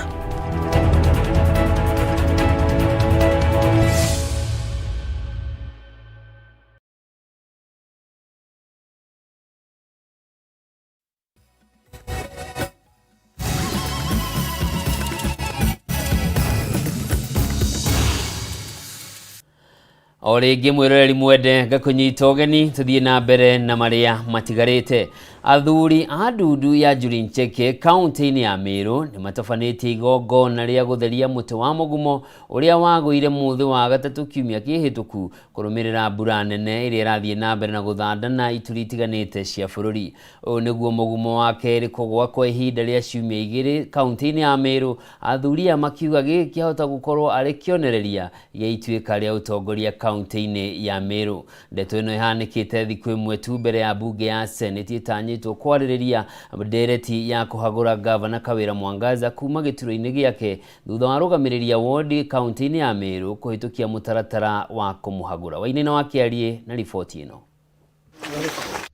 O rĩngĩ mwĩroreri mwende ngakũnyita ũgeni tũthiĩ na mbere na marĩa matigarĩte. Athuri a ndundu ya Njuri Ncheke kaunti-inĩ ya Meru nĩ matabanĩtie igongona rĩa gũtheria mũtĩ wa mũgumo ũrĩa wagũire mũthĩ wa gatatũ kiumia kĩhĩtũku kũrũmĩrĩra mbura nene ĩrĩa ĩrathiĩ na mbere na gũthandana ituri itiganĩte cia bũrũri. Ũyũ nĩguo mũgumo wa kerĩ kũgũa kwa ihinda rĩa ciumia igĩrĩ kaunti-inĩ ya Meru, athuri aya makiuga gĩkĩ kĩahota gũkorwo arĩ kĩonereria gĩa ituĩka rĩa ũtongoria kaunti-inĩ ya Meru. Ndeto ĩno ĩhanĩkĩte thikũ ĩmwe tu mbere ya mbunge ya Senate ĩtanyĩtwo kwarĩrĩria ndereti ya kũhagũra gavana Kawĩra Mwangaza kuma gĩturwa-inĩ gĩake thutha wa arũgamĩrĩri a wodi kaunti-inĩ ya Meru kũhĩtũkia mũtaratara wa kũmũhagũra. Wainaina wa Kĩariĩ na riboti ĩno.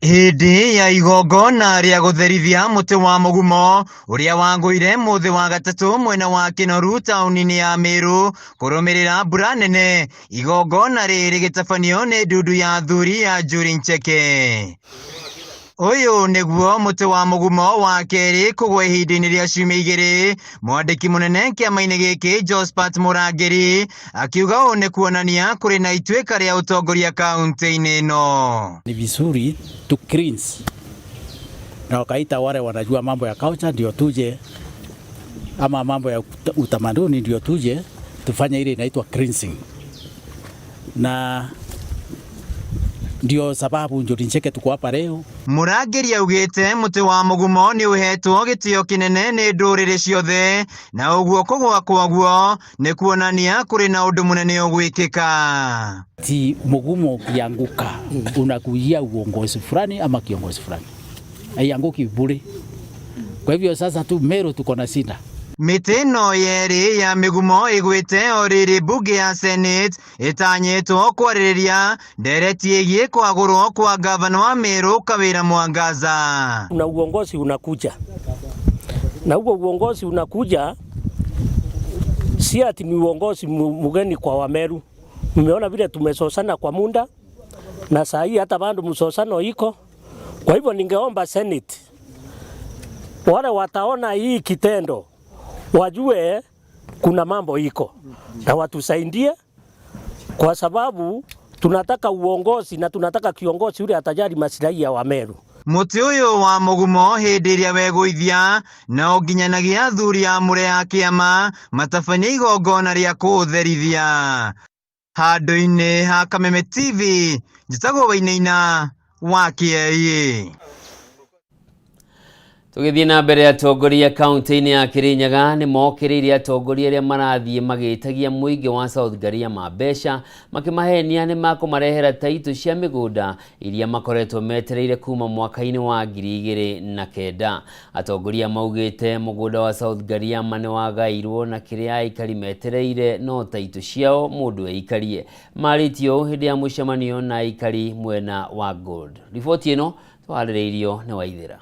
Hĩndĩ ya igongona rĩa gũtherithia mũtĩ wa mũgumo ũrĩa wagũire mũthĩ wa gatatũ mwena wa Kĩnoru taũni-inĩ ya Meru kũrũmĩrĩra mbura nene, igongona rĩrĩ rĩgĩtabanio nĩ ndundu ya athuri ya Njuri Ncheke. Ũyũ nĩguo mũtĩ wa mũgumo wa kerĩ kũgwa ihinda-inĩ rĩa ciumia igĩrĩ. Mwandĩki mũnene kĩama-inĩ gĩkĩ Josphat Mũrangĩri akiuga ũũ nĩ kuonania kũrĩ na ituĩka rĩa ũtongoria kaunti-inĩ ĩno. Ni vizuri tu cleanse na wakaita wale wanajua mambo ya culture ndio tuje, ama mambo ya utamaduni ndio tuje tufanye ile inaitwa cleansing, na ndio sababu Njuri Ncheke tuko hapa leo. Mũrangĩri augĩte mũtĩ wa mũgumo nĩ ũhetwo gĩtĩo kĩnene nĩ ndũrĩrĩ ciothe, na ũguo kũgũa kwaguo nĩ kuonania kũrĩ na ũndũ mũnene ũgwĩkĩka. Ti mũgumo ukianguka unakujia uongozi fulani ama kiongozi fulani, haianguki bure. Kwa hivyo sasa tu Meru tuko na shida. Mĩtĩ ĩno yerĩ ya mĩgumo ĩgwĩte o rĩrĩ mbunge ya Senate ĩtanyĩtwo kwarĩrĩria ndereti ĩgiĩ kwagũrwo kwa gavana wa Meru Kawĩra Mwangaza. Na uongozi unakuja Na huo uongozi unakuja si ati ni uongozi mgeni kwa Wameru. Mmeona vile tumesosana kwa muda na saa hii hata bado msosano iko. Kwa hivyo ningeomba Senate wale wataona hii kitendo wajue kuna mambo iko na watusaidie, kwa sababu tunataka uongozi na tunataka kiongozi yule atajali maslahi ya Wameru. Mũtĩ ũyũ wa mũgumo hĩndĩ ĩrĩa wegũithia no nginyanagia athuri amũre a kĩama matabanie igongona rĩa kũũtherithia. Handũ-inĩ ha Kameme TV, njĩtagwo Wainaina wa Kĩei. Tũgĩthiĩ na mbere, atongoria kaunti-inĩ ya Kirinyaga nĩ mokĩrĩire atongoria arĩa marathiĩ magĩtagia mũingĩ wa South Ngariama mbeca makĩmahenia nĩ makũmarehera taitũ cia mĩgũnda iria makoretwo metereire kuma mwaka-inĩ wa 2009. Atongoria maugĩte mũgũnda wa South Ngariama nĩ wagairwo na kĩrĩa aikari metereire no taitũ ciao mũndũ eikarie. Marĩtie ũũ hĩndĩ ya mũcemanio na aikari mwena wa Gold. Riboti ĩno twarĩrĩirio nĩ Waithĩra.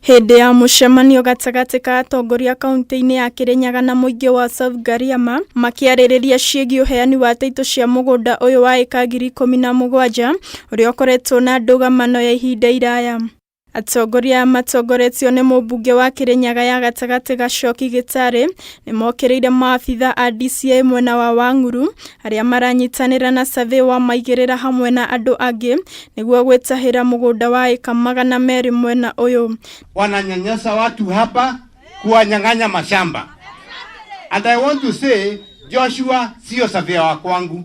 Hĩndĩ ya mũcemanio gatagatĩ ka atongoria kaunti-inĩ ya Kirinyaga na mũingĩ wa South Ngariama makĩarĩrĩria ciĩgiĩ ũheani wa taitũ cia mũgũnda ũyũ wa ĩka 17,000 ũrĩa ũkoretwo na ndũgamano ya ihinda iraya. Atongoria aya matongoretio nĩ mũmbunge wa Kirinyaga ya gatagatĩ Gachoki Gĩtarĩ nĩ mokĩrĩire maabitha a DCĩ mwena wa Wang'uru arĩa maranyitanĩra na Survey wa Maigĩrĩra hamwe na andũ angĩ nĩguo gwĩtahĩra mũgũnda wa ĩka 200 mwena ũyũ. Wananyanyasa watu hapa kuwanyang'anya mashamba. And I want to say Joshua sio surveyor wa kwangu.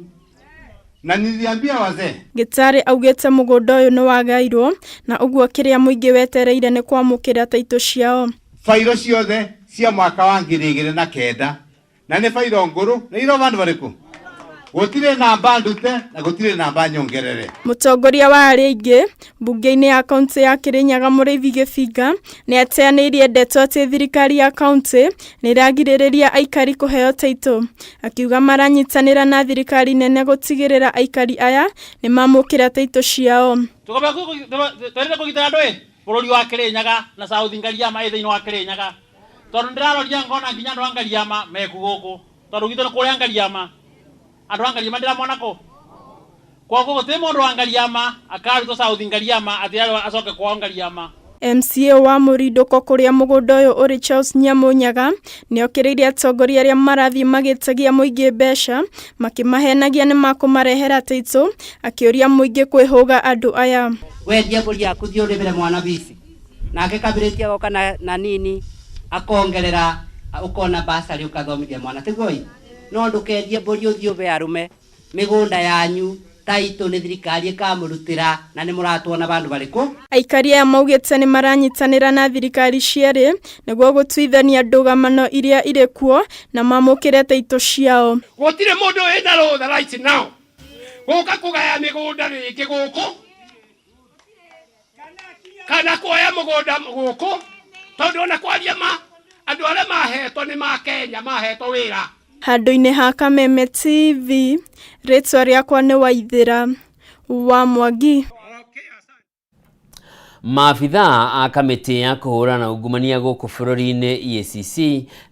Na niliambia wazee. Gĩtarĩ augĩte mũgũnda ũyũ nĩ wagairwo na ũguo kĩrĩa mũingĩ wetereire nĩ kwamũkĩra taitũ ciao. Fairo ciothe cia mwaka wa 2009 na nĩ fairo ngũrũ nĩ iro vandu varĩkũ gũtirĩ namba ndute na gũtirĩ namba nyongerere. Mũtongoria wa arĩa aingĩ mbunge-inĩ ya kaunti ya Kirinyaga Mũrĩithi Gĩbinga nĩ ateanĩirie ndeto atĩ thirikari ya kaunti nĩ ĩragirĩrĩria aikari kũheo taitũ, akiuga maranyitanĩra na thirikari nene gũtigĩrĩra aikari aya nĩ mamũkĩra taitũ ciao. Twerire kũgitĩra andũ ĩ bũrũri wa Kirinyaga na South Ngariama ĩ thĩinĩ wa Kirinyaga tondũ ndĩraroria ngona nginya andũ a Ngariama meku gũkũ tondũ gwitũ nĩ kũrĩa Ngariama andũ a Ngariama ndĩramona kũ koguo gũtirĩ mũndũ wa Ngariama akarutwo South Ngariama atĩ acoke kwao Ngariama. MCA wa Mũrindũko kũrĩa mũgũnda ũyũ ũrĩ Charles Nyamunyaga nĩokĩrĩire atongoria arĩa marathiĩ magĩtagia mũingĩ mbeca makĩmahenagia nĩ makũmarehera taitũ, akĩũria mũingĩ kwĩhũga andũ aya. Wendia mbũri yaku thiĩ ũrĩmĩre mwana bici nake kabirĩti agoka na nini akongerera ũkona basarĩ ũkathomithia mwana tiguo ĩ no ndũkendie mbũri ũthiĩ ũbe arũme mĩgũnda yanyu taitũ nĩ thirikari ĩkamũrutĩra na nĩ mũratwona bandũ barĩkũ. Aikari aya maugĩte nĩ maranyitanĩra na thirikari cierĩ nĩguo gũtuithania ndũgamano iria irĩ kuo na mamũkĩre taitũ ciao. Gũtirĩ mũndũ wĩna rũtha right now gũka kũgaya mĩgũnda rĩngĩ gũkũ kana kuoya mũgũnda gũkũ tondũ ona kwaria ma andũ arĩa mahetwo nĩ ma Kenya mahetwo wĩra. Handũ-inĩ ha Kameme TV, rĩtwa rĩakwa nĩ Waithĩra wa Mwangi. Maabitha a kamĩtĩ ya kũhũrana na ungumania gũkũ bũrũri-inĩ EACC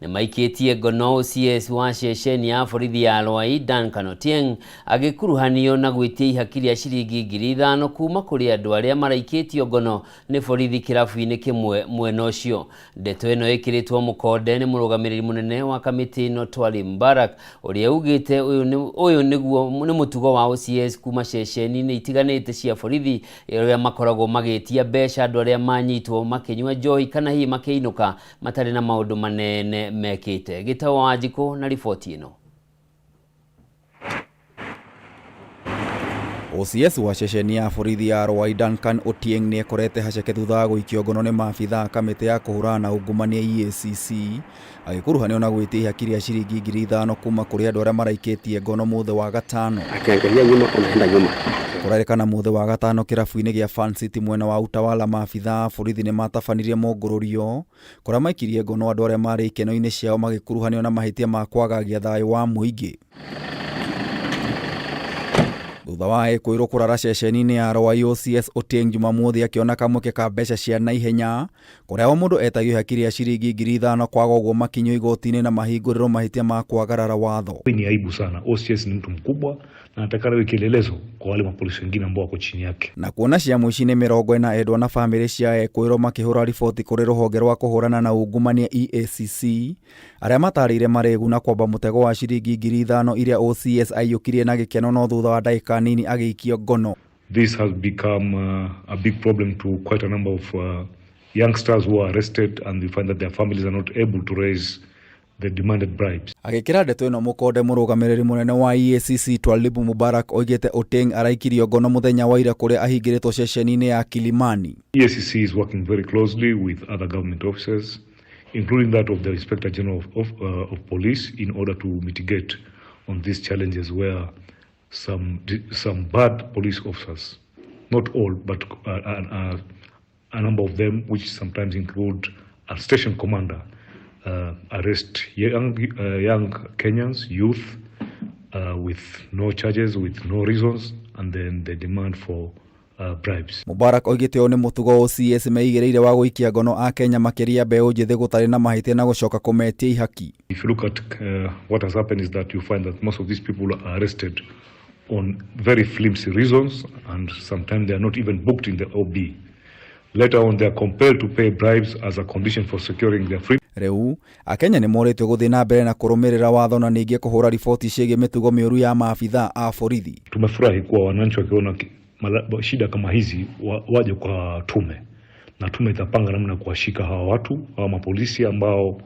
nĩ maikĩtie ngono OCS wa ceceni ya borithi ya Rwai Duncan Otieng agĩkuruhanio na gwĩtia ihaki rĩa ciringi 5,000 kuma kũrĩ andũ arĩa maraikĩtio ngono nĩ borithi kĩrabu-inĩ kĩmwe mwena ũcio. Ndeto ĩno ĩkĩrĩtwo mũkonde nĩ mũrũgamĩrĩri mũnene wa kamĩtĩ ĩno Twali Mbarak ũrĩa ugĩte ũyũ nĩguo nĩ mũtugo wa OCS kuma ceceni-inĩ itiganĩte cia borithi arĩa makoragwo magĩtia mbeca andũ arĩa manyitwo makĩnyua njohi kana hihi makĩinũka matarĩ na maũndũ manene mekĩte. Gĩtaũ wa Wanjikũ na riboti ĩno. OCS wa ceceni ya borithi ya Rwai Duncan Otieng nĩ ekorete haceke thutha wa gũikio ngono nĩ maabitha a kamĩtĩ ya kũhũrana na ungumania EACC agĩkuruhanio na gwĩtia ihaki rĩa ciringi 5,000 kuma kũrĩ andũ arĩa maraikĩtie ngono mũthĩ wa gatano. Akiangalia nyuma unaenda nyuma. Kũrerĩkana mũthĩ wa gatano kĩrabu-inĩ gĩa Fan City mwena wa Utawala maabitha a borithi nĩ matabanirie mũngũrũrio kũrĩa maikirie ngono andũ arĩa marĩ ikeno-inĩ ciao magĩkuruhanio na mahĩtia ma kwagagia thayũ wa mũingĩ. Thutha wa Ekũirwo kũrara ceceni-inĩ ya Ruai OCS Otieng Jumamothi akĩona kamweke ka mbeca cia naihenya kũrĩa o mũndũ etagio ihaki rĩa ciringi 5,000 kwaga ũguo makinyio igoti-inĩ na mahingũrĩrwo mahĩtia ma kwagarara watho. Hii ni aibu sana. OCS ni mtu mkubwa na anatakana iwe kielelezo kwa wale mapolisi wengine ambao wako chini yake. Na kuona cia mũici-inĩ 40 endwa na bamĩrĩ cia Ekũirwo makĩhũra riboti kũrĩ rũhonge rwa kũhũrana na ungumania EACC arĩa matarĩire marĩgu na kwamba mũtego wa ciringi 5,000 iria OCS aiyũkirie na gĩkeno no thutha wa ndagĩka nini agĩikio ngono. This has become a big problem to quite a number of youngsters who are arrested, and we find that their families are not able to raise the demanded bribes. Agĩkĩra ndeto ĩno mũkonde mũrũgamĩrĩri mũnene wa EACC Twalibu Mubarak oigĩte Otieng araikirio ngono mũthenya wa ira kũrĩa ahingĩrĩtwo ceceni-inĩ ya Kilimani. EACC is working very closely with other government officers, including that of the Inspector General of Police, in order to mitigate on these challenges where some bad police officers, not all, but a number of them, which sometimes include a station commander, arrest young Kenyans, youth, with no charges, with no reasons, and then they demand for bribes. Mubarak oigĩte ũyũ nĩ mũtugo OCS meigĩrĩire wa gũikia ngono a Kenya makĩria mbeũ njĩthĩ gũtarĩ na mahĩtia na gũcoka kũmetia ihaki. If you look at what has happened is that you find that most of these people are arrested on very flimsy reasons, and sometimes they are not even booked in the OB. Later on, they are compelled to pay bribes as a condition for securing their freedom. Rĩu Akenya nĩ morĩtio gũthiĩ na mbere na kũrũmĩrĩra watho na ningĩ kũhũra riboti ciĩgiĩ mĩtugo mĩũru ya maabithaa a borithi. Tumefurahi kuwa wananchi wakiona shida kama hizi waje kwa tume, na tume itapanga namna kuwashika hawa watu, hawa mapolisi ambao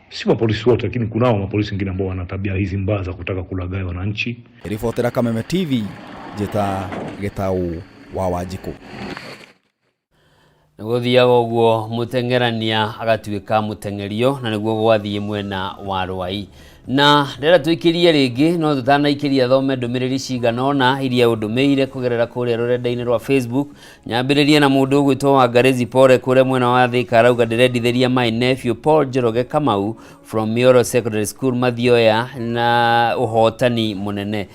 si mapolisi wote, lakini kunao mapolisi wengine ambao wana tabia hizi mbaya za kutaka kulaghai wananchi. Ribotera Kameme TV, Njĩta Gĩtaũ wa Wanjikũ. Gũthiaga ũguo mũteng'erania agatuĩka mũteng'erio, na nĩguo gwathiĩ mwena wa Ruai. Na ndĩrenda tũikĩrie rĩngĩ, no tũtanaikĩria thome ndũmĩrĩri cigana ũna iria ũndũmĩire kũgerera kũrĩa rũrenda-inĩ rwa Facebook. Nyambĩrĩrie na mũndũ ũgwĩtwo Wangarĩzi Pole kũrĩa mwena wa Thika, arauga ndĩrendithĩria my nephew Paul Njoroge Kamau from Mioro Secondary School Mathioya na ũhotani mũnene.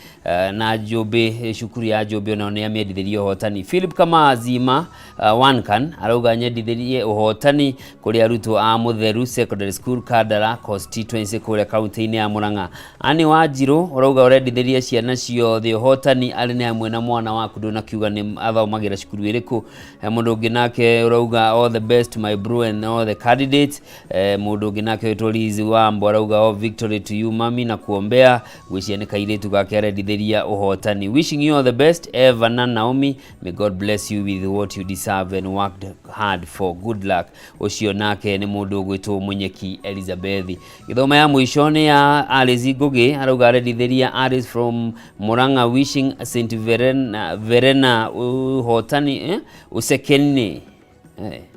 Na Njũmbĩ, cukuru ya Njũmbĩ onao nĩ amĩendithĩrie ũhotani. Philip Kamazima Wankan arauga nyendithĩrie ũhotani kũrĩ arutwo a Mũtheru Secondary School Kandara constituency kũrĩa kaunti-inĩ ya Murang'a. Ani Wanjirũ ũrauga ũrendithĩria ciana ciothe ũhotani arĩ nĩ hamwe na mwana waku ndũnakiuga nĩ athomagĩra cukuru ĩrĩkũ. Mũndũ ũngĩ nake ũrauga all the best my bro and all the candidates. Mũndũ ũngĩ nake wĩtwo Liz Wambo arauga all victory to you mami na kuombea gwĩcia nĩ kairĩtu gake arendithĩria ũhotani. Wishing you all the best Eva na Naomi, may God bless you with what you deserve and worked hard for. Good luck. Ũcio nake nĩ mũndũ ũgwĩtwo Munyeki Elizabeth. Gĩthoma ya mũico nĩ ya Alice Ngugi arauga arendithĩria Alice from Murang'a wishing St Verena ũhotani ũcekeni.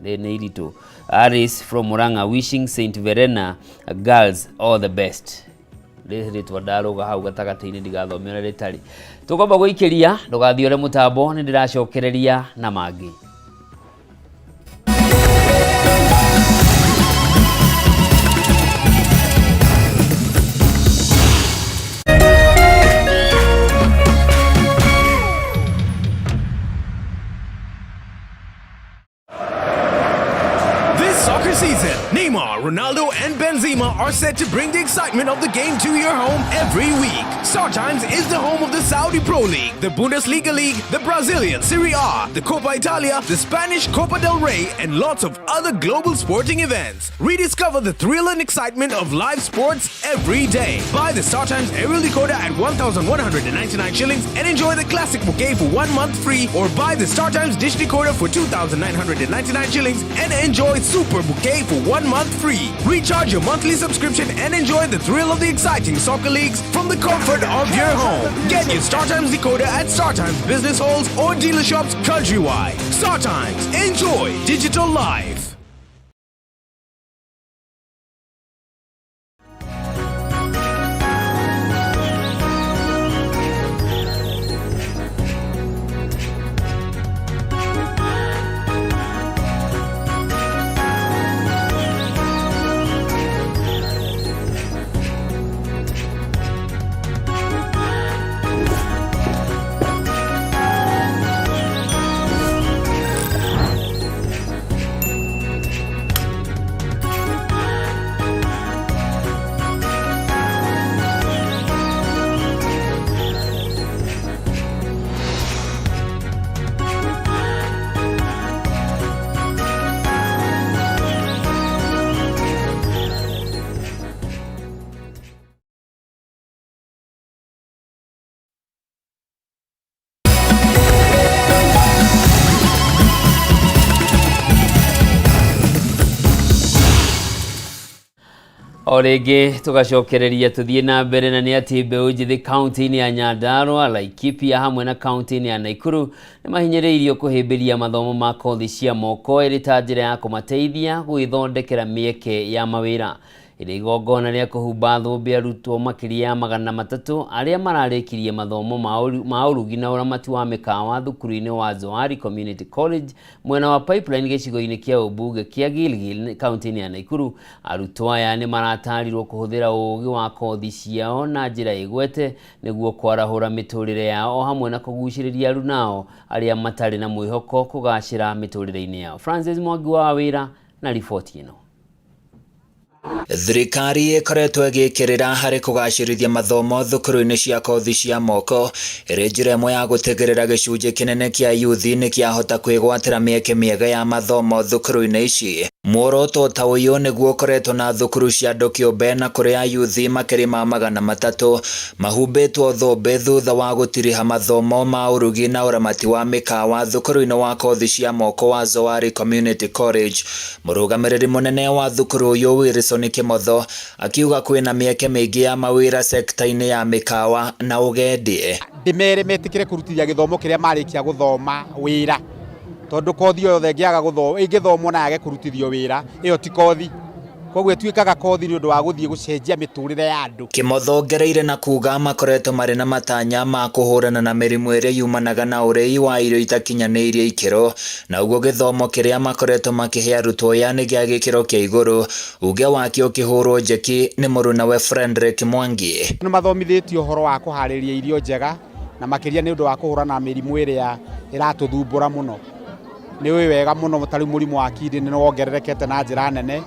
Nĩ iritũ. Alice from Murang'a wishing St Verena girls all the best. Rĩtwa ndarũga hau gatagatĩ-inĩ ndigathomera rĩtarĩ. Tũkwamba gũikĩria ndũgathiĩ ũrĩ mũtambo, nĩ ndĩracokereria na mangĩ. Season, Neymar, Ronaldo, and Benzema are set to bring the excitement of the game to your home every week. StarTimes is the home of the Saudi Pro League, the Bundesliga League, the Brazilian Serie A, the Copa Italia, the Spanish Copa del Rey, and lots of other global sporting events. Rediscover the thrill and excitement of live sports every day. Buy the StarTimes aerial decoder at 1,199 shillings and enjoy the classic bouquet for 1 month free, or buy the StarTimes dish decoder for 2,999 shillings and enjoy Super Bouquet for 1 month free. Recharge your monthly subscription and enjoy the thrill of the exciting soccer leagues from the comfort of your home. Get your StarTimes decoder at StarTimes business halls or dealer shops countrywide. StarTimes, enjoy digital life. O rĩngĩ tũgacokereria tũthiĩ na mbere na nĩ atĩ mbeũ njĩthĩ kaunti-inĩ ya Nyandarua, Laikipia hamwe na kaunti-inĩ ya Nakuru nĩ mahinyĩrĩirio kũhĩmbĩria mathomo ma kothi cia moko ĩrĩ ta njĩra ya kũmateithia gwĩthondekera mĩeke ya mawĩra. Ĩrĩ igongona rĩa kũhumba thũmbĩ arutwo makĩria ya 300 arĩa mararĩkirie mathomo ma ũrugi na ũramati wa mĩkawa thukuru-inĩ wa Zoari Community College mwena wa Pipeline gĩcigo-inĩ kĩa ũmbunge kĩa Gilgil kaunti-inĩ ya Nakuru. Arutwo aya nĩ maratarirwo kũhũthĩra ũũgĩ wa kothi ciao na njĩra ĩgwete nĩguo kwarahũra mĩtũrĩre yao o hamwe na kũgucĩrĩria arunao arĩa matarĩ na mwĩhoko kũgacĩra mĩtũrĩre-inĩ yao. Francis Mwangi wa Wĩra na riboti ĩno. Thirikari ĩkoretwo ĩgĩkĩrĩra harĩ kũgacĩrithia mathomo thukuru-inĩ cia kothi cia moko ĩrĩ njĩra ĩmwe ya gũtigĩrĩra gĩcunjĩ kĩnene kĩa yuthi nĩ kĩahota kwĩgwatĩra mĩeke mĩega ya mathomo thukuru-inĩ ici. Muoroto ta ũyũ nĩguo ũkoretwo na thukuru cia andũ kĩũmbe na kũrĩa yuthi makĩria ma 300 mahumbĩtwo thũmbĩ thutha wa gũtiriha mathomo ma ũrugi na ũramati wa mĩkawa thukuru-inĩ wa kothi cia moko wa Zoari Community College. Mũrũgamĩrĩri mũnene wa thukuru ũyũ Wilson Kimotho akiuga kwĩna mĩeke mĩingĩ ya mawĩra sekta-inĩ ya mĩkawa na ũgendi. Ndĩmere metĩkĩre kũrutithia gĩthomo kĩrĩa marĩkia gũthoma wĩra, tondũ kothi o yothe ĩngĩaga gũthoma ĩngĩthomwo na yage kũrutithio wĩra ĩyo ti kothi, koguo ĩtuĩkaga kothi nĩ ũndũ wa gũthiĩ gũcenjia mĩtũrĩre ya andũ. Kimotho ongereire na kuga makoretwo marĩ na matanya ma kũhũrana na mĩrimũ ĩrĩa yumanaga na ũrĩi wa irio itakinyanĩirie ikĩro, na ũguo gĩthomo kĩrĩa makoretwo makĩhe arutwo aya nĩ gĩa gĩkĩro kĩa igũrũ, uge wake ũkĩhũrwo njeki nĩ mũrunawe Frederick Mwangi. Nĩ mathomithĩtio ũhoro wa kũharĩria irio njega na makĩria nĩ ũndũ wa kũhũrana na mĩrimũ ĩrĩa ĩratũthumbũra mũno. Nĩ ũĩ wega mũno ta rĩu mũrimũ wa kidney nĩ wongererekete na njĩra nene,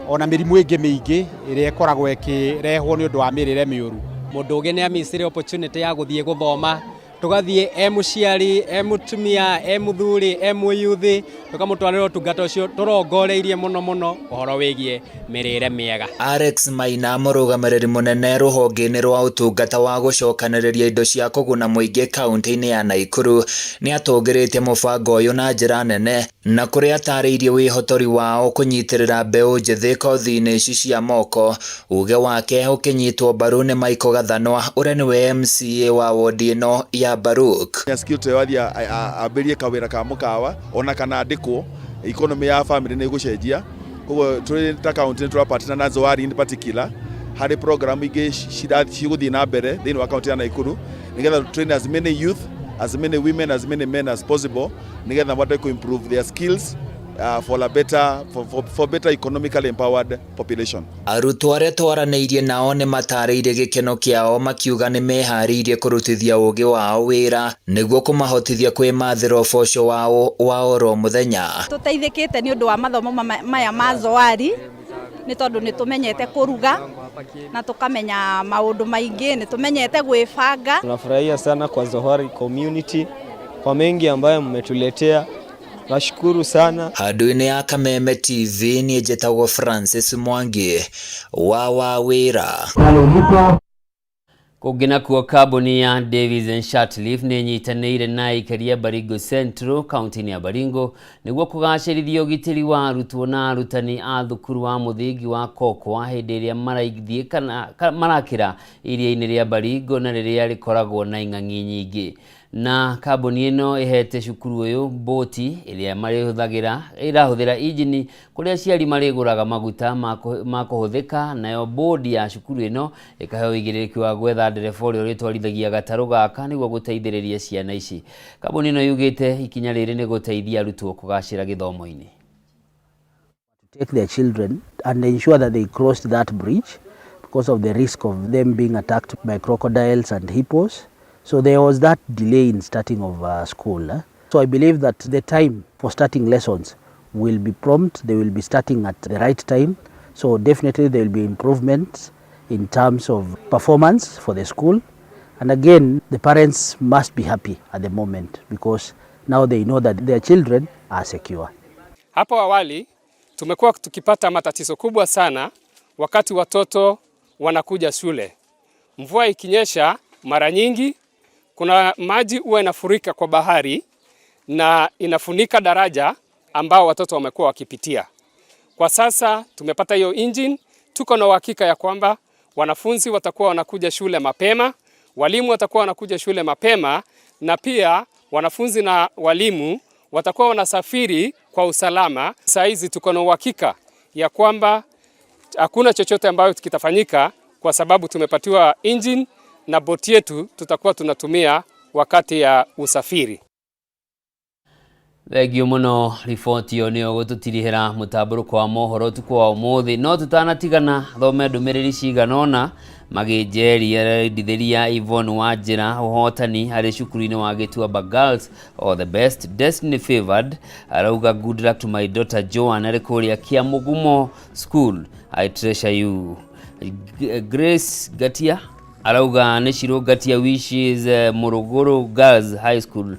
ona mĩrimũ ĩngĩ mĩingĩ ĩrĩa ĩkoragwo ĩkĩrehwo nĩ ũndũ wa mĩrĩre mĩũru. Mũndũ ũngĩ nĩ amicire opportunity ya gũthiĩ gũthoma, tũgathiĩ e mũciari, e mũtumia, e mũthuri, e mũyuthi, tũkamũtwarĩra ũtungata ũcio tũrongoreirie mũno mũno ũhoro wĩgiĩ mĩrĩre mĩega. Alex Maina mũrũgamĩrĩri mũnene rũhonge-inĩ rwa ũtungata wa gũcokanĩrĩria indo cia kũguna mũingĩ kaunti-inĩ ya Nakuru nĩ atũgĩrĩtie mũbango ũyũ na njĩra nene na kũrĩa atarĩirie wĩhotori wao kũnyitĩrĩra mbeũ njĩthĩ kothi-inĩ ici cia moko. Uge wake ũkĩnyitwo mbaru nĩ Michael Gathanwa ũrĩa nĩwe MCA wa wodi ĩno ya Baruk. Skill to athiĩ ambĩrie kawĩra ka mũkawa ona kana andĩkwo, economy ya family nĩ ĩgũcenjia. Koguo tũrĩ ta county nĩ tũrapartner na Zoari in particular harĩ program ingĩ cigũthiĩ na mbere thĩinĩ wa county ya Nakuru nĩgetha train as many youth, as many women, as many men as possible nĩgetha mahote ku improve their skills for a better for better economically empowered population. Arutwo arĩa twaranĩirie nao nĩ matarĩirie gĩkeno kĩao makiuga nĩ meharĩirie kũrutithia ũũgĩ wao wĩra nĩguo kũmahotithia kwĩmathĩra ũboco wao wa oro mũthenya. Tũteithĩkĩte nĩ ũndũ wa mathomo maya ma Zoari nĩ tondũ nĩ tũmenyete kũruga na tũkamenya maũndũ maingĩ, nĩ tũmenyete gwĩbanga. Tunafurahia sana kwa Zoari community kwa mengi ambayo mmetuletea. Nashukuru sana. Handũ-inĩ ya Kameme TV niĩ njĩtagwo Francis Mwangi wa Wawĩra. Kũngĩ nakuo kambuni ya Davis and Shirtliff nĩ ĩnyitanĩire na aikari a Baringo Central kaunti-inĩ ya Baringo nĩguo kũgacĩrithia ũgitĩri wa arutwo na arutani a thukuru wa mũthingi wa Kokwa hĩndĩ ĩrĩa marathiĩ kana marakĩra iria-inĩ rĩa Baringo na rĩrĩa rĩkoragwo na ing'ang'i nyingĩ. Na kambuni ĩno ĩhete cukuru ũyũ boti ĩrĩa marĩhũthagĩra ĩrahũthĩra injini kũrĩa aciari marĩgũraga maguta ma kũhũthĩka, nayo bodi ya cukuru ĩno ĩkaheo ũigĩrĩrĩki wa gwetha ndereba ũrĩa ũrĩtwarithagia gatarũ gaka nĩguo gũteithĩrĩria ciana ici. Kambuni ĩno yugĩte ikinya rĩrĩ nĩ gũteithia arutwo kũgacĩra gĩthomo-inĩ. Take their children and ensure that they crossed that bridge because of the risk of them being attacked by crocodiles and hippos. So there was that delay in starting of school. So I believe that the time for starting lessons will be prompt, they will be starting at the right time. So definitely there will be improvements in terms of performance for the school. And again, the parents must be happy at the moment because now they know that their children are secure. Hapo awali tumekuwa tukipata matatizo kubwa sana wakati watoto wanakuja shule. Mvua ikinyesha mara nyingi kuna maji huwa inafurika kwa bahari na inafunika daraja ambao watoto wamekuwa wakipitia. Kwa sasa tumepata hiyo engine, Tuko na uhakika ya kwamba wanafunzi watakuwa wanakuja shule mapema, walimu watakuwa wanakuja shule mapema, na pia wanafunzi na walimu watakuwa wanasafiri kwa usalama. Saa hizi tuko na uhakika ya kwamba hakuna chochote ambayo kitafanyika kwa sababu tumepatiwa engine na boti yetu tutakuwa tunatumia wakati ya usafiri. Thengio muno riboti ĩyo nĩyo gũtũtirihĩra mũtambũrũko wa mohoro ũtukũ wa ũmũthĩ. No tũtanatigana thome ndũmĩrĩri cigana ũna. Magĩnjeri arendithĩria Yvonne Wanjĩra ũhotani arĩ cukuru-inĩ wa Gĩtuamba Girls, all the best. Destiny Favored arauga good luck to my daughter Joan arĩ kũrĩa Kĩamũgumo School, I treasure you. Grace Gatia arauga nĩ Shiro Gatia wishes Morogoro Girls High School,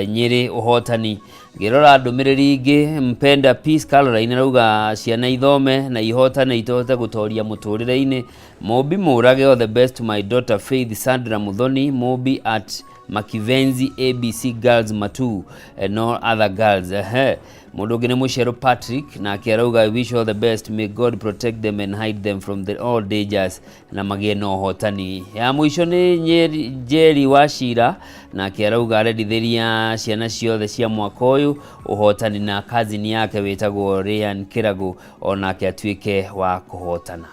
Nyĩrĩ ũhotani. Ngĩrora ndũmĩrĩri ingĩ, Mpenda Peace Caroline arauga ciana ithome na ihotane itohote gũtoria mũtũrĩre-inĩ. Mũmbi Mũrage, all the best to my daughter Faith Sandra Muthoni Mũmbi at Makivenzi ABC Girls Matu and no other girls. Ehe. Mũndũ ũngĩ nĩ Mũcero Patrick, nake arauga I wish all the best, may God protect them and hide them from the all dangers na magĩe na ũhotani. Ya mũico nĩ Njeri wa Cira, nake arauga arendithĩria ciana ciothe cia mwaka ũyũ ũhotani na cousin yake wĩtagwo Ryan Kĩragũ onake atuĩke wa kũhotana.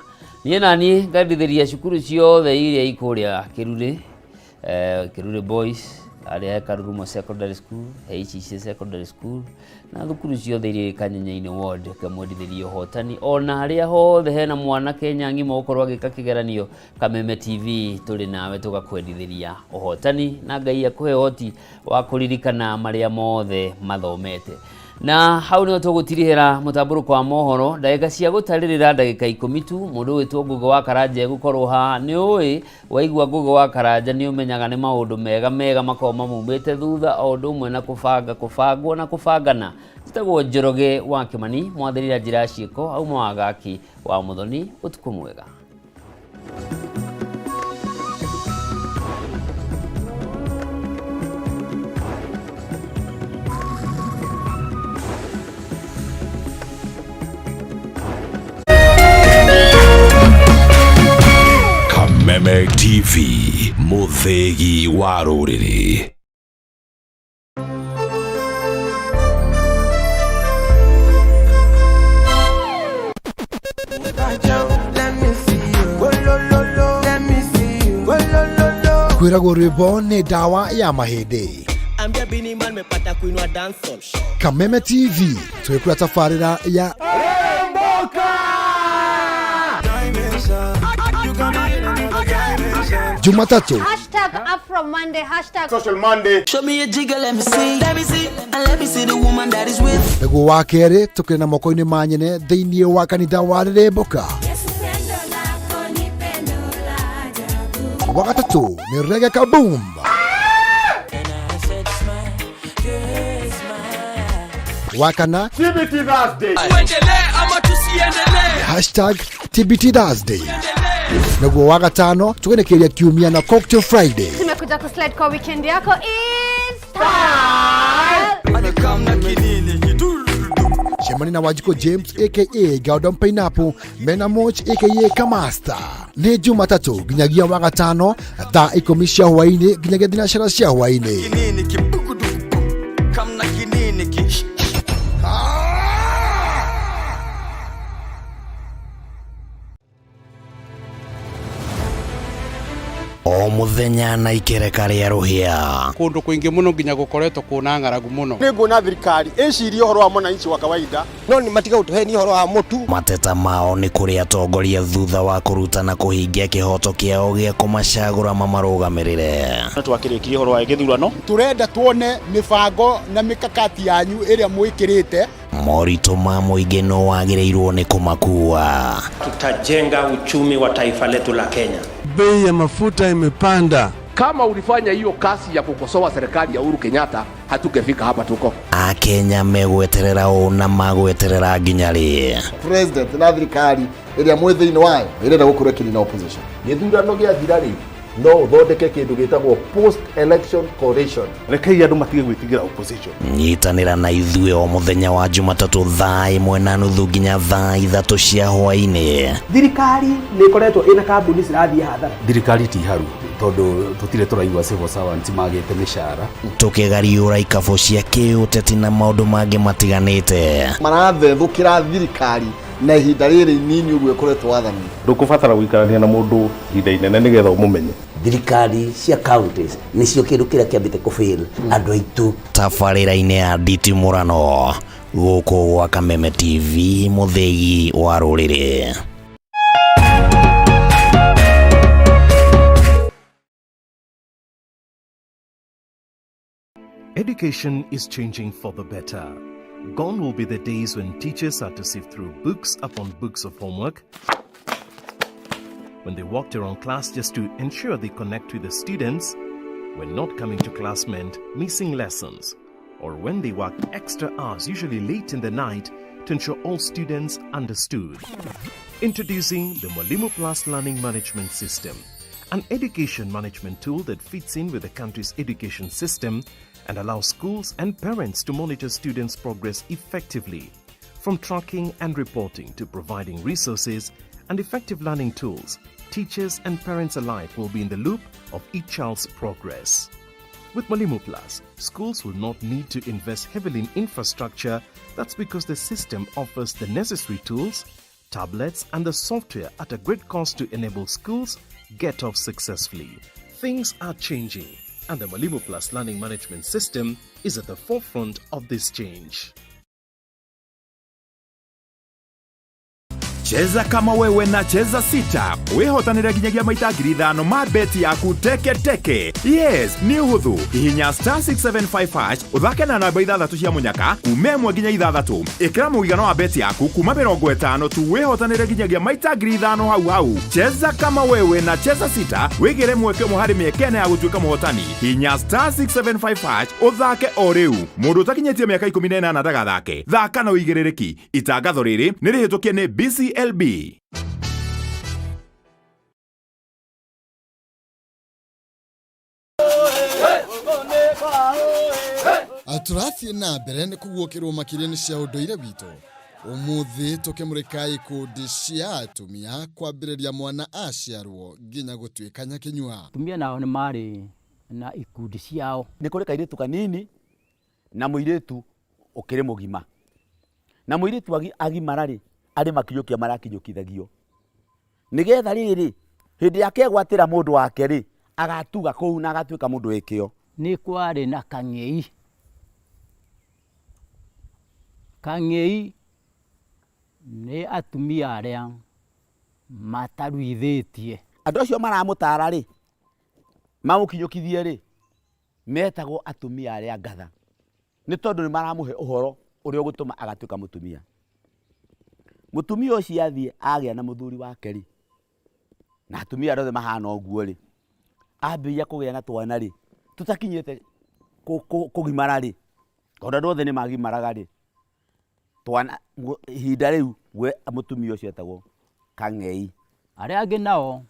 Niĩ naniĩ ngandithĩria cukuru ciothe iria ikũrĩa Kĩrurĩ, Kĩrurĩ Boys, arĩa he Karurumo Secondary School, he Icici Secondary School, na thukuru ciothe iria Kanyenyainĩ ward ngamwendithĩria ũhotani. Ona harĩa hothe hena mwana Kenya ng'ima ũkorwo agĩka kĩgeranio, Kameme TV tũrĩ nawe tũgakwendithĩria ũhotani na Ngai akũhe ũhoti wa kũririkana marĩa mothe mathomete. Na hau nĩho tũgũtirihĩra mũtambũrũko wa mohoro. Ndagĩka cia gũtarĩrĩra ndagĩka 10 tu. Mũndũ wĩtwo Ngũgĩ wa Karanja egũkorwo haha. Nĩ ũĩ waigua Ngũgĩ wa Karanja nĩ ũmenyaga nĩ maũndũ mega mega makoragwo mamumĩte thutha, o ũndũ ũmwe na kũbanga, kũbangwo na kũbangana. Njĩtagwo Njoroge wa Kĩmani, mwathĩrĩra njĩra ya ciĩko, auma wa Gaki wa Mũthoni. Ũtukũ mwega. Kameme TV, mũthĩgi wa rũrĩrĩ. Kwĩragwo rwĩmbo nĩ ndawa ya mahĩndĩ. Ambia Bini Man mepata kuinua dancehall. Kameme TV twĩkũra tabarĩra ya Jumatatu. Hashtag Afro Monday, hashtag Social Monday. Show me a jigger, let me see. Let me see, and let me see the woman that is with. Nĩguo wa kerĩ tũkĩrĩ na moko-inĩ ma nyene thĩinĩ wa kanitha wa Rĩrĩmbũka. Wa gatatũ nĩ Reggae Kaboom. Wa kana TBT Thursday. Tuendelee ama tusiendelee? Hashtag TBT Thursday. Naguo wa gatano tũgenekeria kiumia na Cocktail Friday. Tumekuja kuslide kwa weekend yako is style. Cemani na Wanjikũ James aka Gordon Pineapple mena Moch aka Kamasta. Nĩ Jumatatũ nginyagia wa gatano thaa 10 cia hwaĩ-inĩ nginyagia thinacara cia hwaĩ-inĩ. Kinini kibukuduku kamna kinini ki. O mũthenya na ikereka rĩa rũhĩa. Kũndũ kũingĩ mũno nginya gũkoretwo kũna ng'aragu mũno. Nĩ nguona thirikari ĩcirie ũhoro wa mwananchi wa kawaida, no nĩ matiga gũtũhenia ũhoro wa mũtu. Mateta mao nĩ kũrĩ atongoria thutha wa kũruta na kũhingia kĩhoto kĩao gĩa kũmacagũra mamarũgamĩrĩre. Nĩ twakĩrĩkirie ũhoro wa gĩthurano. Tũrenda tuone mĩbango na mĩkakati yanyu ĩrĩa mwĩkĩrĩte. Moritũ ma mũingĩ no wagĩrĩirwo nĩ kũmakua. Tutajenga uchumi wa taifa letu la Kenya. Bei ya mafuta imepanda. Kama ulifanya hiyo kazi ya kukosoa serikali ya Uhuru Kenyatta, hatungefika hapa tuko. Akenya megweterera ũ na magweterera nginya rĩ? President na thirikari ĩrĩa mwĩ thĩinĩ wayo ĩrenda gũkorwo ĩkĩnina opposition. Gĩthurano gĩathira rĩ, No ũthondeke kĩndũ gĩtagwo post election coalition. Rekei andũ matige gwĩtigĩra opposition. Nyitanĩra na ithuĩ o mũthenya wa Jumatatũ thaa 1:30 nginya thaa 3 cia hwaĩ-inĩ. Thirikari nĩ ĩkoretwo ĩna kambuni cirathiĩ hathara. Thirikari ti haru tondũ tũtirĩ tũraigua civil servants magĩte mĩcara. Tũkĩgariũra ikabũ cia kĩũteti na maũndũ mangĩ matiganĩte. Marathethũkĩra thirikari na ihinda rĩrĩ inini ũguo ĩkoretwo wathani. Ndũkũbatara gũikarania na mũndũ ihinda inene nĩgetha ũmũmenye. Thirikari cia counties nĩcio kĩndũ kĩrĩa kĩambĩte kũfail andũ aitũ. Tabarĩra-inĩ ya nditimũrano gũkũ gwa Kameme TV mũthĩgi wa rũrĩrĩ. Education is changing for the better. Gone will be the days when teachers had to sift through books upon books of homework, when they walked around class just to ensure they connect with the students, when not coming to class meant missing lessons, or when they worked extra hours, usually late in the night, to ensure all students understood. Introducing the Mwalimu Plus Learning Management System, an education management tool that fits in with the country's education system and allows schools and parents to monitor students' progress effectively. From tracking and reporting to providing resources and effective learning tools, teachers and parents alike will be in the loop of each child's progress. With Mwalimu Plus, schools will not need to invest heavily in infrastructure. That's because the system offers the necessary tools, tablets, and the software at a great cost to enable schools get off successfully. Things are changing, and the Mwalimu Plus Learning Management System is at the forefront of this change. Cheza kama wewe na Cheza Sita wĩhotanĩre nginyagia maita 5,000 ma beti yaku teke teke. Yes, nĩ ũhũthũ. Hihinya star 675 hash ũthake na namba ithathatũ cia mũnyaka kuma 1 nginya 6. Ĩkĩra mũigana wa beti yaku kuma 50 tu wĩhotanĩre nginyagia maita 5,000 hau hau. Cheza kama wewe na Cheza Sita wĩgĩre mweke ũmwe harĩ mĩeke ĩna ya gũtuĩka mũhotani. Hihinya star 675 hash ũthake o rĩu. Mũndũ ũtakinyĩtie mĩaka 18 ndagathake. Thaka na ũigĩrĩrĩki. Itangatho rĩrĩ nĩ rĩhĩtũkie nĩ BCLB. Tũrathiĩ na mbere nĩ kũguũkĩrwo makĩria nĩ cia ũndũire witũ. Ũmũthĩ tũkĩmũrĩka ikundi cia atumia kwambĩrĩria mwana aciarwo nginya gũtuĩka nyakĩnyua. Atumia nao nĩ marĩ na ikundi ciao. Nĩ kũrĩ kairĩtu kanini na mũirĩtu ũkĩrĩ mũgima. Na mũirĩtu agimara rĩ, arĩ makinyũkia marakinyũkithagio. Nĩgetha rĩrĩ, hĩndĩ yake egwatĩra mũndũ wake rĩ, agatuga kũu na agatuĩka mũndũ wĩ kĩo. Nĩ kwarĩ na kang'ei. Kang'ei nĩ atumia arĩa mataruithĩtie. Andũ acio maramũtara rĩ, mamũkinyũkithie rĩ, metagwo atumia arĩa ngatha. Nĩ tondũ nĩ maramũhe ũhoro ũrĩa ũgũtũma agatuĩka mũtumia. Mũtumia ũcio athiĩ agĩa na mũthuri wake rĩ, na atumia arĩa othe mahana ũguo rĩ, ambĩrĩria kũgĩa na twana rĩ, tũtakinyĩte kũgimara rĩ, tondũ andũ othe nĩ magimaraga rĩ, twana ihinda rĩu we mũtumia ũcio etagwo kang'ei. Arĩa angĩ nao